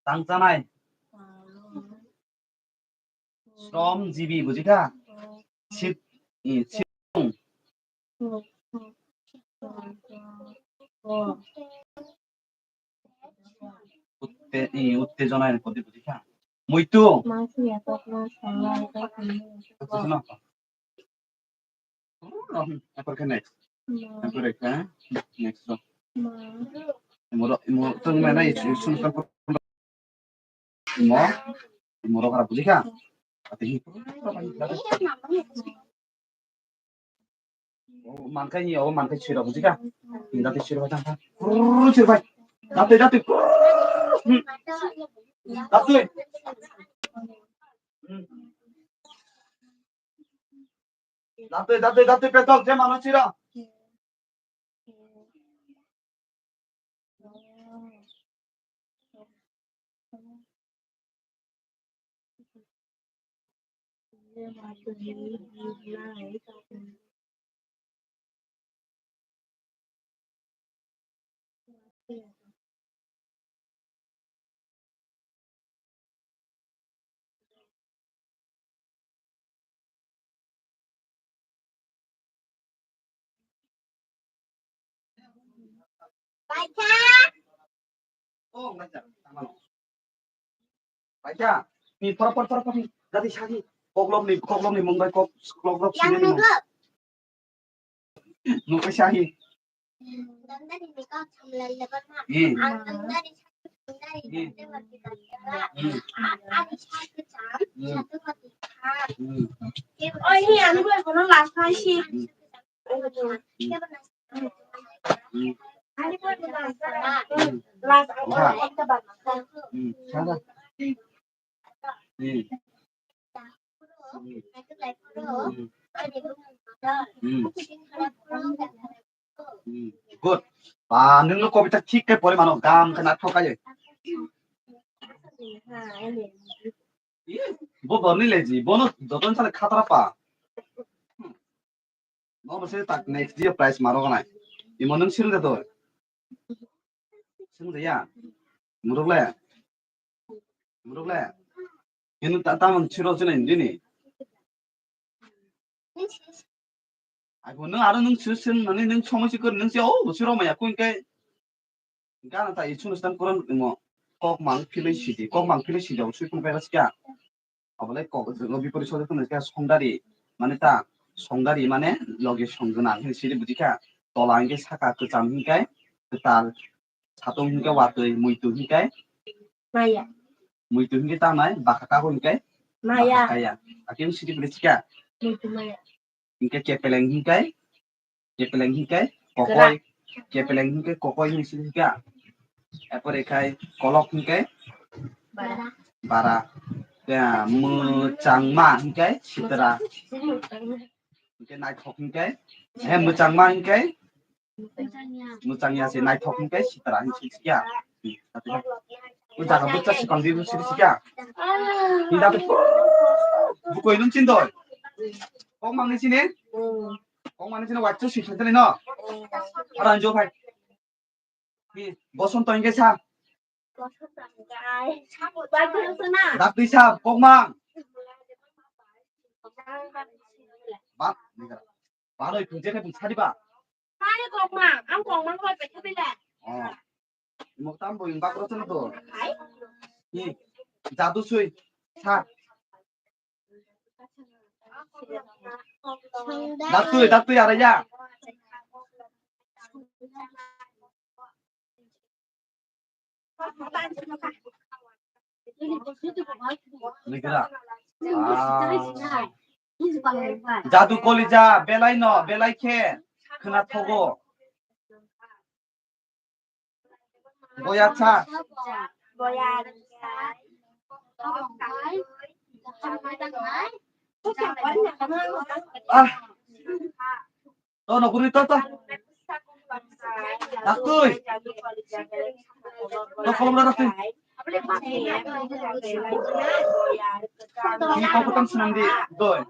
Tang chanai. Srom jibi, bujikha? Sit, i, sit. Utte-, i, uttejona ni kodi bujikha? Muitu. Bujikhna? Apor khe next. Apor khe next ro. Imoro, imoro tong na na isu, isu, isu. Imo, imo rok ara bujikha? Ati hi. O mankai ni, o mankai chwira bujikha? Hinda te chwira bujikha. Prrrr, chwira bai. Date, date. Prrrr. Hmm. Date. Hmm. Date, date, date, petok, je mano chwira. Paikha. Oh, paikha. Ni por por por por ni. Jadi sagi. Koklop ni, koklop ni mung bai kok, koklop sini ni mung. Nukha sahi. Hmm. Hmm. Hmm. Hmm. Hmm. Hmm. Sana. Hmm. Hmm. Hmm. Hmm. Good. Ba, nwng no kobita thik khe pori mano, gam khe naithok kaiye. Bo borni leji, bono joton sale khatra pa. Nono se tak next dia prize maro ganai. Imo nwng sirung de doi. Sirung de ya. Muruk le. Muruk le. Ino ta tamang siro sina indini. Ai bo nwng aro nwng sir sir nani nwng somoi sikor nwng se o bo siro maya ko inkai. Gana ta ichun stam koron mo kok mang philoi sidi, kok mang philoi sidi, o sui phun pera sikya. Abole kok, o bipori sode phun sikya songdari, mane ta songdari mane logi songjona, hini sidi bujikha. Tola hingke saka kwcham hingkai, kwtal, satung hingke watwi, muitu hingkai. Maya. Muitu hingke tanai, baka kago hingkai. Maya. Baka kaya. Akin sidi bujikha. Muitu maya. Hingke kepeleng hingkai, kepeleng hingke kokoi, kepeleng hingke kokoi hing sidi hingka. Epore khai kolok hingke bara. Ya, mwchangma hingke sitra. Hingke naithok hingke, eh, mwchangma hingke mwchangya se naithok hingke sitra hingke sikya. O jaga bwsa sikang di siri sikya. Hinda bukoi nung chindoi. Kok mangni sini? Kok mangni sini wachcho si senteni no? Aranjo phai. Hi, Bosonto hingke sa. Bosonto hingke ai. Dak twi sa, kokmang. Ba, baroi phung je khe phung sadi ba. Sadi kokmang, ang kokmang koi pe khe bile. Oh. Mo tam bo ing bak ro chalo to. Ai. Hi, jadu sui, sa. Dak twi, dak twi, ara ya. Nigra. Ah. Jadu kolija, belai no, belai khe, khna thogo. Boya cha. Ah. To no guri to to. Daktui. To kolom na daktui. Ini kau petang senang di doi.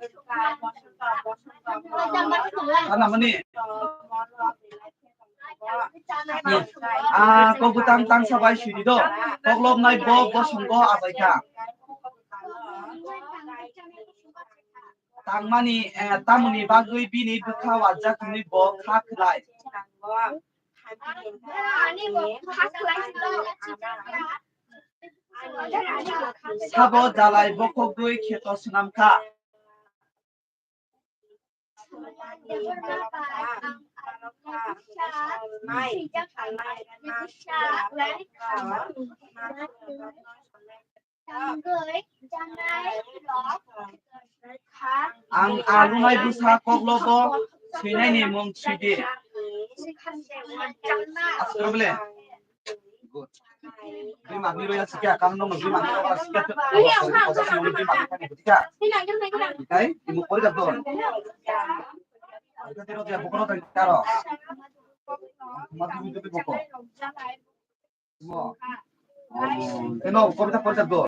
Karena meni. Ah, kok bwtang tang sabai sidi do. Koklop nai bo, bo songko achaikha. Tangmani, eh, tamoni bagwi bini bwkha wajak hinwi bo kha khlai. Sabo jalai bokhogwi kheto swnamkha. Ang alunai bwsa koklobo swinaini mung swidi. Aswk bele. Good. Bini magni roya sikya, kam nung bini magni roya sikya. Bini magni thani sikya. Ikai, imu kori jabdo. Ikai tero dia bokoro tani karo. Mati mati bokoro. Mo. Oh, eno kori ta kori jabdo.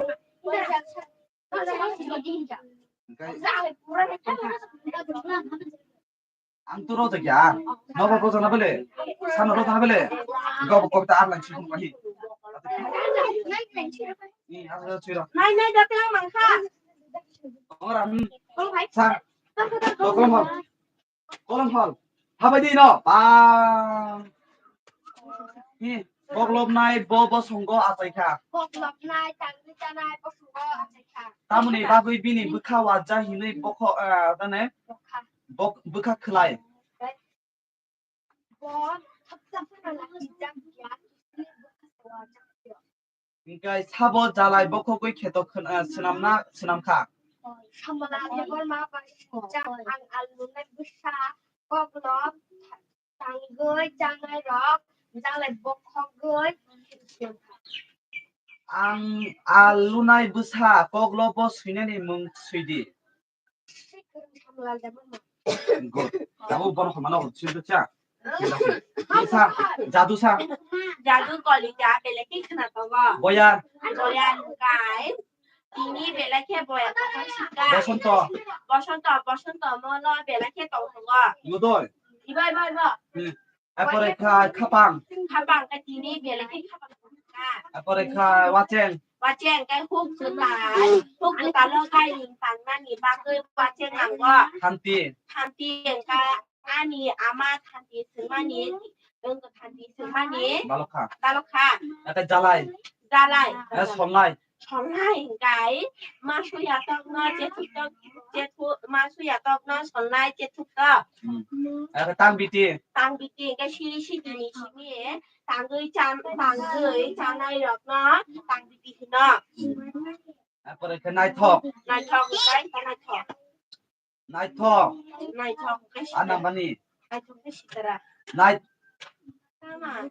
Ikai. Ang tu roja kya? Nobo roja na bele? Sano roja na bele? Gobo kobita ar lang chikung pahi. Ni ar roja chira. Nai, nai, datang mangkha. Ora, hmm. Sa. To kolom hol. Kolom hol. Habai di no. Bang. Ni koklop nai bo bo songo achaikha. Koklop nai tangwi tanai bo songo achaikha. Tamoni bagwi bini bwkha wajak hinwi bokho, ah, tane? Bokha. Bok-, bwkha khlai. Bo thapsa phano lachi jak ya, bini bwkha wajak ya. Hingkai sabo jalai bokhogwi kheto khn-, ah, swnamna, swnamkha. Samala Debbarma bai jak ang alunai bwsa koklo tangwi chanai rok jalai bokhogwi swnamkha. Ang alunai bwsa koklo bo swinani mung swidi. Good. Tabuk bono hamano hor, sir cha. Sa, jadu sa. Jadu kolija belai khe khna tongo. Boya. Boya kai. Tini belai khe boya tongo sika. Bosonto. Bosonto, bosonto mono belai khe tong tongo. Yudoi. Ibai, bai, bai. Hmm. Apore kha khapang. Khapang khe tini belai khe khapang. Apore kha wacheng. Wacheng khe huk juta, huk juta no gairing tangnani bagwi wacheng nango. Thanti. Thanti khe ani ama thanti swngmani, wngkha thanti swngmani. Balokha. Balokha. Ate jalai. Jalai. Eh, songnai. Songnai hingkai masu yatok no chethuk tok, chethuk, masu yatok no songnai chethuk tok. Hmm. Ate tang biti. Tang biti hingkai siri siri ni simi tangwi chan-, tangwi chanai rok no tang biti hino. Apore khe naithok. Naithok hingkai naithok. Naithok. Naithok hingkai sitara. Anamani. Naithok hingkai sitara. Nai- Tama.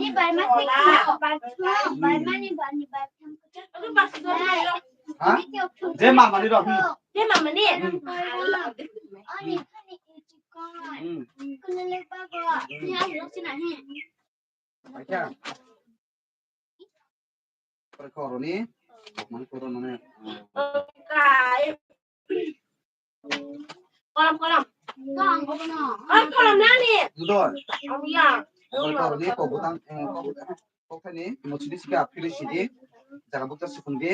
Ni bai ma se ka, bai ma ni bai ni bai. Ha? Je mama ni rok. Je mama ni. Hmm. Ani ani ichi kon. Hmm. Kunale baba. Ni ani rok sina he. Acha. Pore koroni. Mani koroni. Kai. Kolam, kolam. Kolam, kolam. Kolam, kolam nani? Doi. Oh, ya. Aboni karon ni kok butang, eh, kok butang. Kok thani, mochini sika, phiri sidi, jaga bukta sukun di.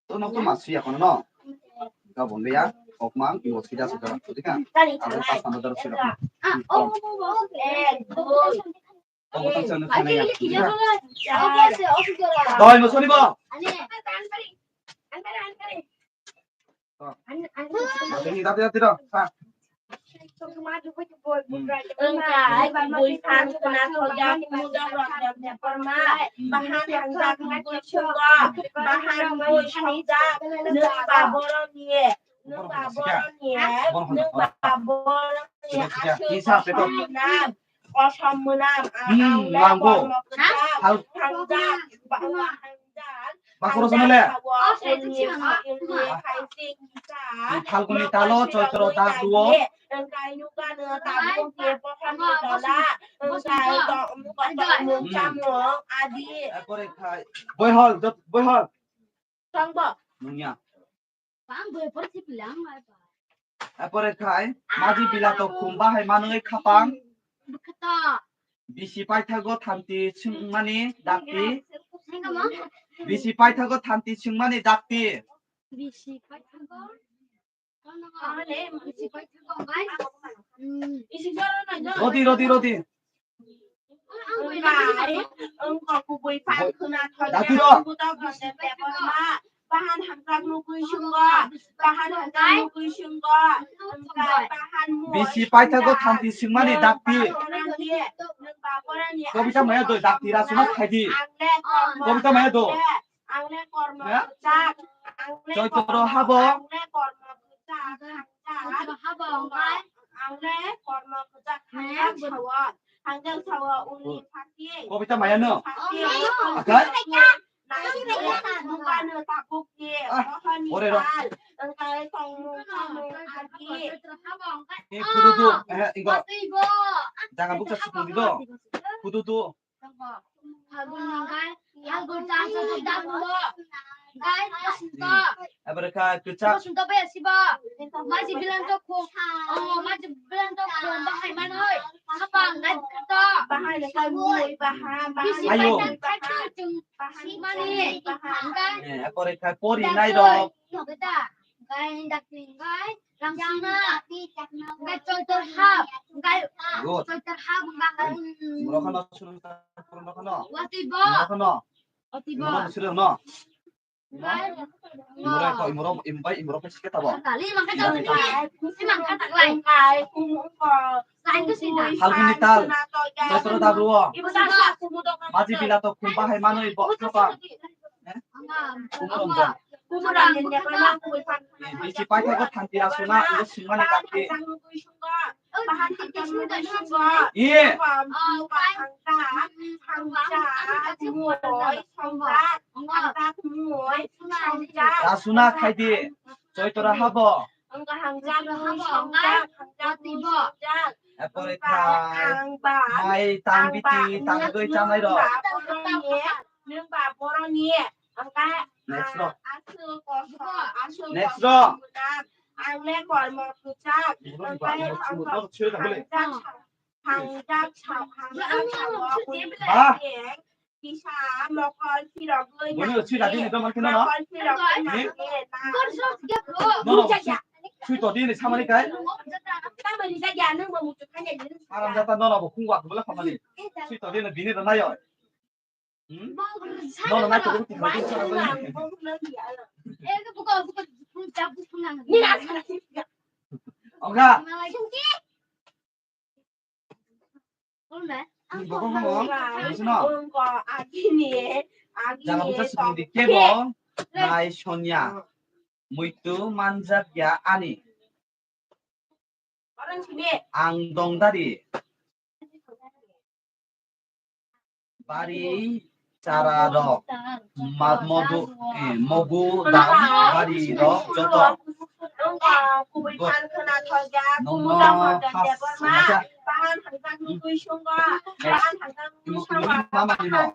To nok to ma suya kono no. Gabon de ya, kok mang, mochini da suka, suka. Aboni pas nama dar suka. Ah, oh, oh, oh, oh. Eh, doi. Kok butang sana sana ya. Doi, mochini bo. Ani. Ini dati dati dong. Ha. Wngkha ai bui phan khna thokjak mudok rok jam jam korma. Bahan hangjak mui chungo. Bahan mui sokjak nwng ba borok ni. Nwng ba borok ni. Nwng ba borok ni. Aswk kosom mwnam. Kosom mwnam. Hmm, ang langbo. Hal. Hangjak. Ba hangjak. Bakoro sanale. Phalguni talo choitro dak duo. Ekore khai. Boihol, jot, boihol. Nungya. Ang boi por si bilang ai ba. Apore khai maji bilato khum bahai manwi khapang. Bwkhato. Bisi paithago thanti swngmani dakti. Bisi paithago thanti swngmani dakti. Bisi paithago. Rodi, rodi, rodi. Wngkha kubui phan khwna thokya. Dati rw. Bahan hamjak nugwi swngo. Bahan hamjak nugwi swngo. Wngkha bahan mu. Bisi paithago thanti swngmani dakti. Kobita maya doi dakti rasuna khaidi. Kobita maya do. Ang le kormo kwchak, ang le Choitoro kormo, habo. Ang le kormo kwchak, hangchak. Choitoro habo, ang le kormo kwchak, hangchak sao. Hangchak sao, uni phati. Kobita maya no? Phati. Akai? Nai, nukano tabuk ye, ah, mohoni ore ro. Tal, engkai tongmung, tongmung, agi. Ni kudu tu, eh, ingo. Jaga bukcha sukung di do. Kudu tu. Phagun hingkai, Phagun chang chang chang chang mo. Hingkai, Basanta. Abra kha kwchak. Basanta bai siba. Maji bilang to khum. Oh, maji bilang to khum bahai manoi. Khapang nai khato. Bahai le kai mui, bahai, bahai. Bisi ayo. Bai nang khato chung simani. Hingkai. Eh, abra kha pori nai rok. Hingkai, hingkai. Rangsina. Hingkai Choitor hap. Hingkai good. Choitor hap hingkai. Murokano suru ta, murokano. Watwi bo. Murokano. Watwi bo. Murokano suru no. Hingkai. Imurok ko, imurok, imbai, imurok ko sikhe tabo. Kali mangka tabo. Imbai. Imangka taklai. Hingkai, kumu ko. Lain ko sina. Phalguni tal. Choitoro dabu o. Ibu sa sa kumu do. Maji bilato khum bahai manoi bo khapang. Eh? Kumu rong jang. Eh, bisi paithago thanti rasuna, ibo swngmani dakti. Iye. Rasuna khaidi. Choitoro habo. Apore khai. Mai tang biti tang goi chamai rok. Nwng ba boroni, ang ka, next ro. Aswk koso, aswk next ro. Koso gwnang, ang le kormo kwchak, ang ka, ang ka, hangjak sa, hangjak sa, hangjak sa, kisa mokol phirogwi nangni, mokol phirogwi nangni, na. No, no, sui to dini samani kai. Tamani jagya nwng bo muchuk kanya. Aram jata no, no, bo khungwa bole khamani. Sui to dini bini ro nayo. Hmm? No, no, naito, naito. Oga. Ni bobo mo. Bisno. Jala busa sibidi kebo. Nai Sonia. Muitu manjak ya ani. Ang dongdari. Bari chara rok, ma-, modu, eh, mogu dam bari rok joto. Good. Nongno khas, khas. Next. Mama ni no.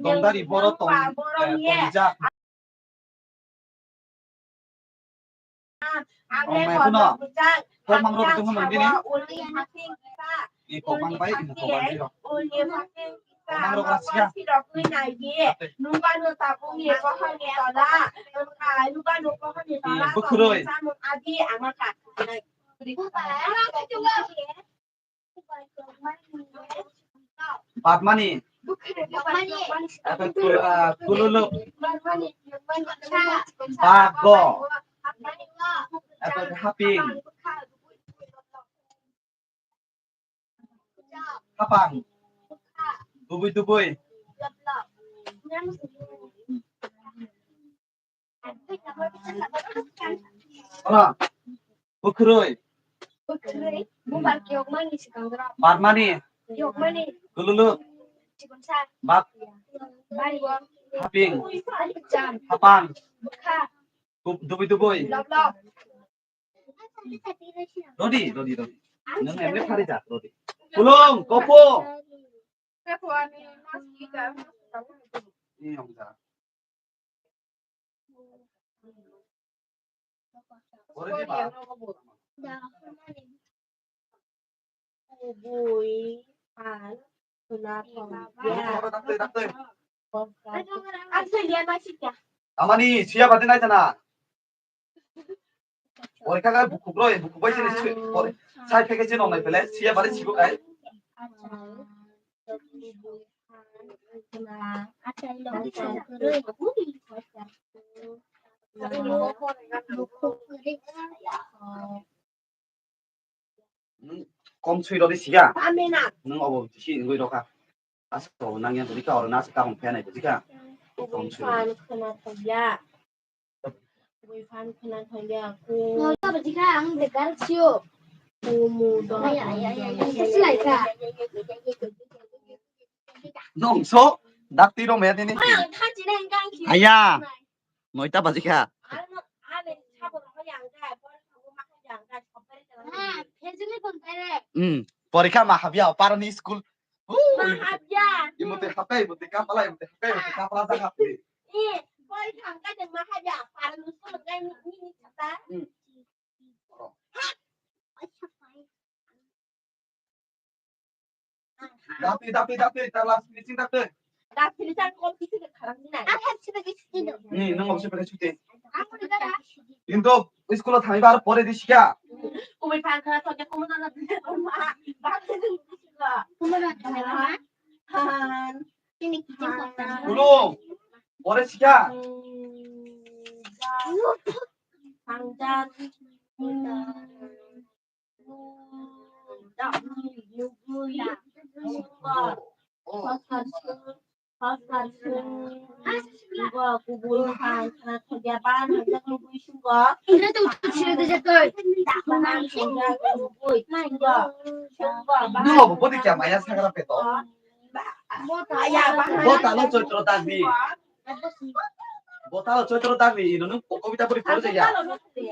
Dongdari boro tong, eh, tongjak. Ang le kormo kwchak, kok mang rok tong mang bini. Uli hasing kisa. Ni kok mang bai, ni kok mang bini. Uli hasing kisa. Kok mang rok rasia. Mokol phirogwi nai di. Nungba no tabuk ni bohor ni tola. Nungba no bohor ni tola. Bukhuroi. Samung adi ama ka. Badmani. Apa kul-, ah, kululuk. Bago. Apa haping. Hapang. Dubui dubui. Ora. Bukhurui. Bukhurui. Bubar kiyokmani sikang dora. Barmani. Kiyokmani. Kululuk. Chikonsa. Bak. Bari. Haping. Jam. Hapang. Bukha. Dubui dubui. Lop lop. Rodi, rodi, rodi. Nang emre khari ja, rodi. Pulung, kopo. Kopo ani mas kita. Ini yang ja. Kubui phan khwna thangya. Amani siya badi nai jana. Porikha khe bukhuk roi, bukhuk bai sini si-, pori-, sai phege je nongnai pele, siya bari sibo kai. Kom sui rodi siya. Nung obo si ngui rokha. Asto nang yang tadi ka oro nasi kahong phenai tadi ka. Kubui phan khwna thangya. Kubui phan khwna thangya. Ku. Nolta bajikha ang de gar sio. Kumu do. Ay, ay, ay, ay, ay, ay, ay, ay. Nong so dakti ro me tini. Ang thachi nang gang ki. Aya. Noita bajikha. Ano, ano, sabo no yang ga, bor sabo ma yang ga, sabo re. Ha, phejuli kon pere. Hmm. Porikha ma habya, parani school. Ui. Ma habya. Imote hapai, imote kapala, imote hapai, imote kapala ta hapai. Eh, porikha ang ka jeng ma habya, parani school ga ni, ni, ni chata. Hmm. Dapli, dapli, dapli, ta last finishing dapli. Ni, nung obse pakai cuti. Kintu, school o thangwi bar pore di sikha. Ulo, pore sikha. Nung obo bodi kya maya sagra peto. Bo talo choitro dagri. Bo talo choitro dagri, ino nung kobita pori pori jaya.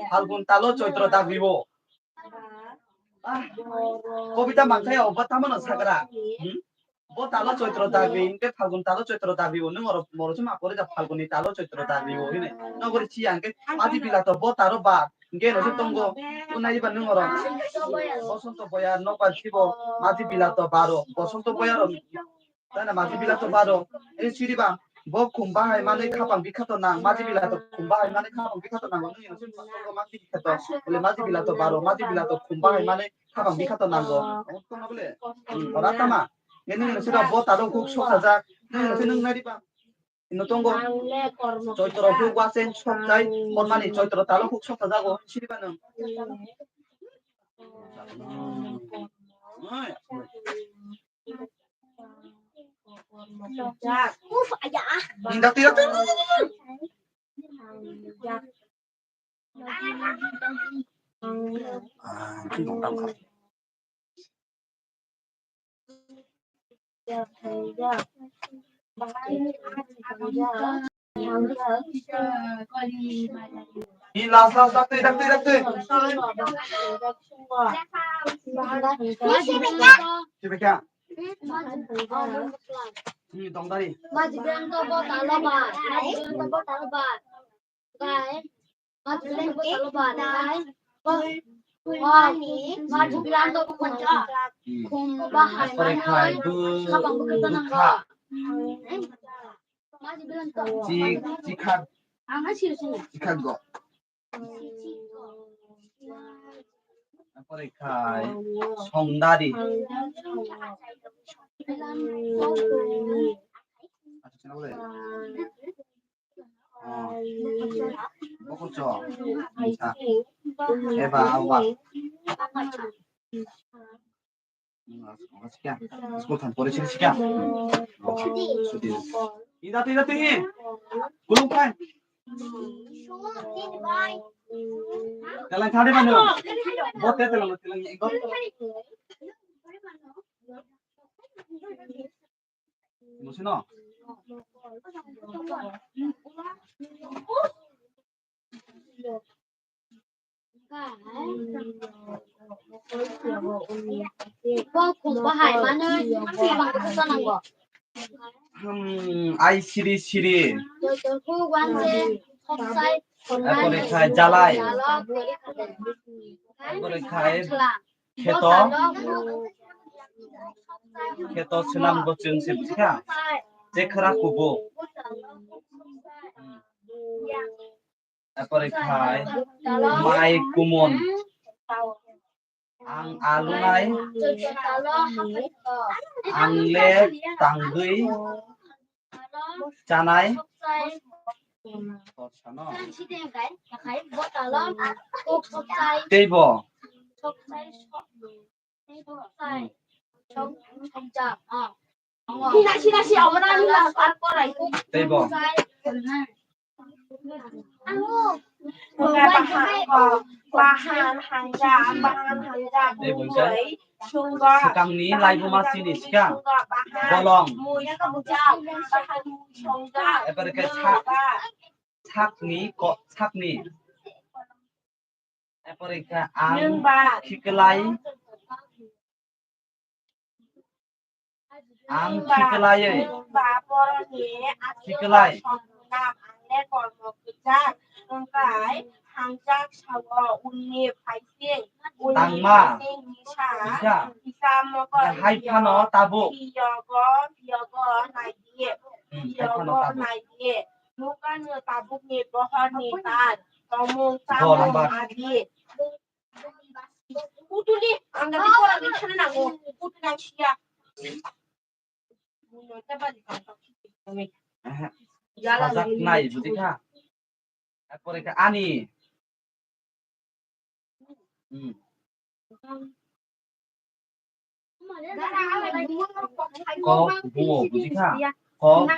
Phalgun talo choitro dagri bo. Ah, kobita mangthai o, bo tamano sagra. Hmm? Bo talo choitro dagri, hingke phalgun talo choitro dagri o, nung oro moro chuma pore ja phalgun ni talo choitro dagri o, hine. Nogori chiya hingke maji bilato bo taro ba, hingke no se tongo, unai ba nung oro. Bosonto boya, nokbar chibo, maji bilato baro, bosonto boya ro. Tana maji bilato baro, e siriba, bo khum bahai manwi khapang bikhato nang, maji bilato khum bahai manwi khapang bikhato nang, nung yang sini pasal ko maji bikhato, bole maji bilato baro, maji bilato khum bahai manwi khapang bikhato nang go. Amo tong na bole, hmm, ora tama, e nung yang sira bo talo huk sok sajak, nung yang sini nung nari ba, ino tongo, choitro huk wasen sok jai, hormani choitro talo huk sok sajak go, siriba nung. Uf, aya. Nindak tidak tuh. Ah, ini dong tangkap. Ini last, last, last, tidak, tidak, tidak. Coba kya? Ini dong tadi. Maji bilang to bo talo ba. Maji bilang to bo talo ba. Gai. Maji bilang to bo talo ba. Gai. Bo. Bo. Maji bilang to bo konco. Hmm. Kum bahai. Pore khai du. Kabang bukit tanang ba. Chi, chi kha, chi kha go. Pore khai, songdari. Acha, chana bole. Oh. Bokol cho. Eba, awa. School thang pore sini sikha. Ida tu, ida tu hi. Kulung pai. Telang thade mano. Bote telang, telang, telang. Musino. Hmm, ai siri siri. Erpore khai jalai. Erpore khai kheto. Kheto swnam bo chwng se bwkha. Jekhra kubu. Erpore khai mai kumon. Ang alunai. Ang le tangwi chanai. Korsano. Teibo. Hmm. Teibo. Bahan, bahan hanja, bahan hanja, bumui, sungga, swkangni laibuma chini swkang, bolong. Bahan, bahan, sungga, erpore khe sak, sakni ko, sakni. Erpore khe ang khiklai. Ang khiklaiwi. Khiklai. Tangma. Kisa. Hai phano tabuk. Hmm, hai phano tabuk. Nukani tabukni bohorni tal, tomung, chamung, adi. Putuli, ang gati pora ni khana nango. Putuli ang siya. Aha. Sajak nai, buji kha. Erpore khe ani. Hmm. Kok bungo, buji kha? Kok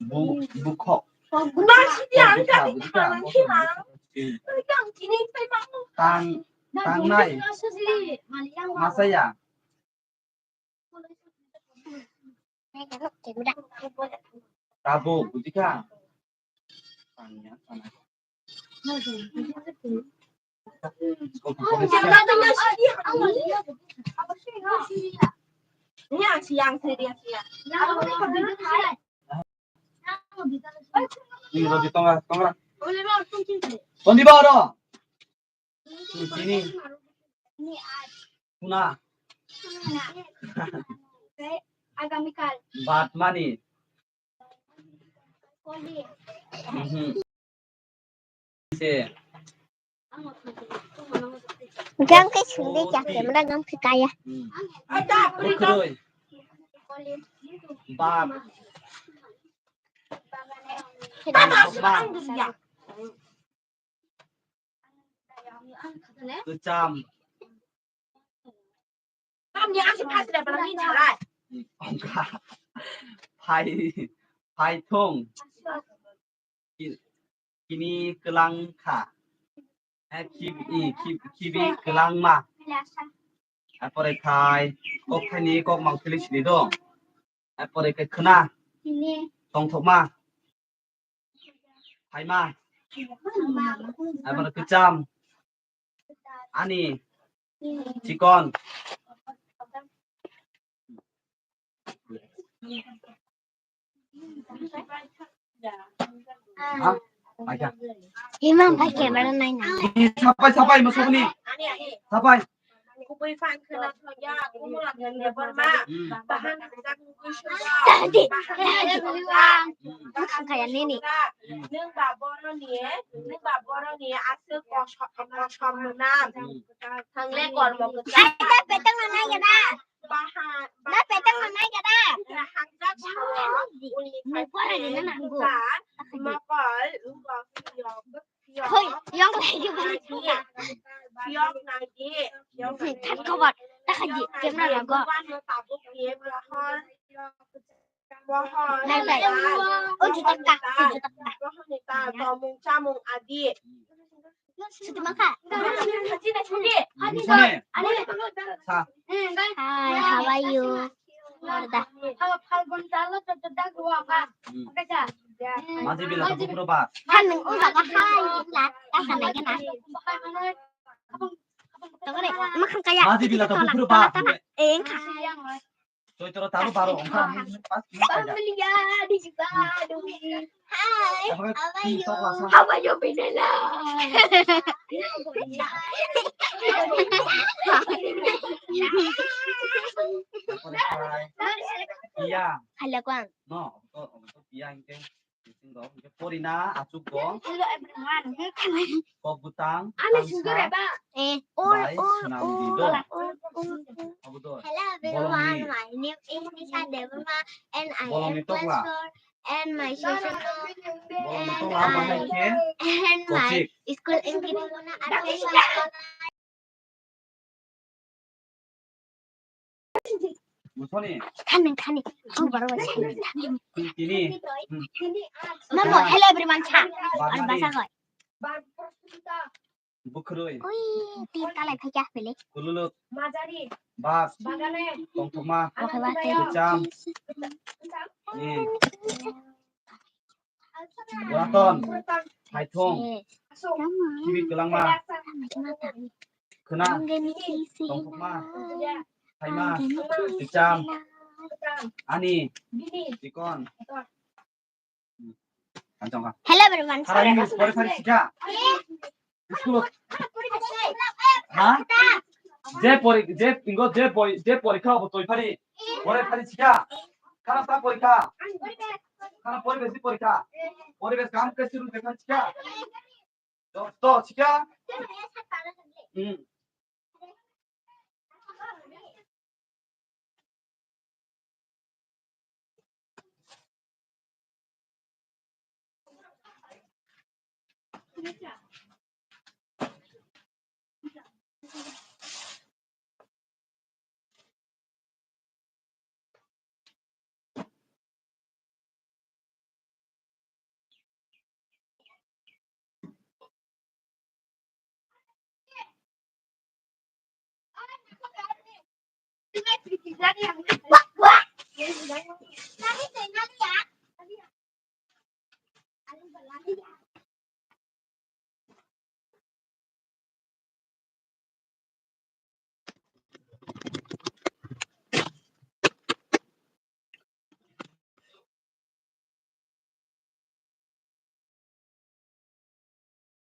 bu, bukhok. Kok bukha, buji kha? Tang, tangnai. Masaya. Tabuk, buji kha? Toniba oro. Sini. Kuna. Agamikal. Bat mani. Koli. Mhm. Se. Gam ke sungde kya camera gam ke kaya. Hmm. Bukroi. Bat. Bat. Kwcham. Tamni ang se phasle bwlangni salai. Phai, phai thung. Ki-, kini kwlang kha. Eh, kib-, i, kib-, kibi kwlangma. Apore khai, kok thaini kok mang phili sini do. Apore khai khna. Tongthokma. Phaima. Abo kwcham. Ani. Chikon. Ha? Paikha. Imam bai camera nai na. Sapai, sapai, masukni. Sapai. Kubui phan khwna thokya, Kumula Debbarma, hmm, bahan hamjak nugui swngo. Tadi. Bahan hamjak nugui swngo. Hmm. Kaya nini. Nwng ba boroni, nwng ba boroni aswk kosom, kosom mwnam. Hmm. Thangle kormo kwchak. Ada petang mana ya da? Bahan, na petang mana ya da? Hamjak sao, uni mokol, mokol, Hoi, yang lagi balik. Yok nai di. Yok nai di. Thak kabar. Tak haji, camera lago. Tabuk ni bohor. Bohor. Nai, nai. Oh, jutak tak. Oh, jutak tak. Bohor ni ta, tomung chamung adi. Suti maka. Suti, suti. Hai, how are you? Warda. Hmm. Maji bila to bukro ba. Kan nung uga ka hai la ta sana gena. Tongore, makan kaya. Maji bila to bukro ba. Eh, engka. Toi toro tabu baro ongkha ni pas ni paida. Hi, how are you? How are you, Pinela? Iya. Hala kwang. No, to to iya hingke. Bisingo hingke porina achuk bo. Hello everyone. Kok butang. Ani tangsa sundure ba. Eh, or, bai or, swnam or, di do. Or, or, or. Abo do. Hello everyone, bolongni. My name is Nisha Debbarma and I am bolongni class tokla. Four and my social Bolongni and tokla I bahai khe and my kochik. School in Kiribuna. Musoni. Khani, khani. Ang baro wai. Tini. Hmm. Mamo, hello everyone, cha. Barmani. Ang basa koi. Bukhrui. Ui, tin kalai phai kya pele. Kululuk. Bas. Tongthokma. Oke, bas. Kecham. Ni. Puraton, haithong, khibi kwlangma, khwna, tongthokma, thaima, kicham, ani, chikon. Hello everyone. Hara English pore phari sikha. School. Ha? Je pori, je ingo je pori, je porikha obo toi phari. Pore phari sikha. Khana ta porikha. Khana poribesh porikha. Poribesh kam kesi run phari sikha. To, to sikha. Hmm.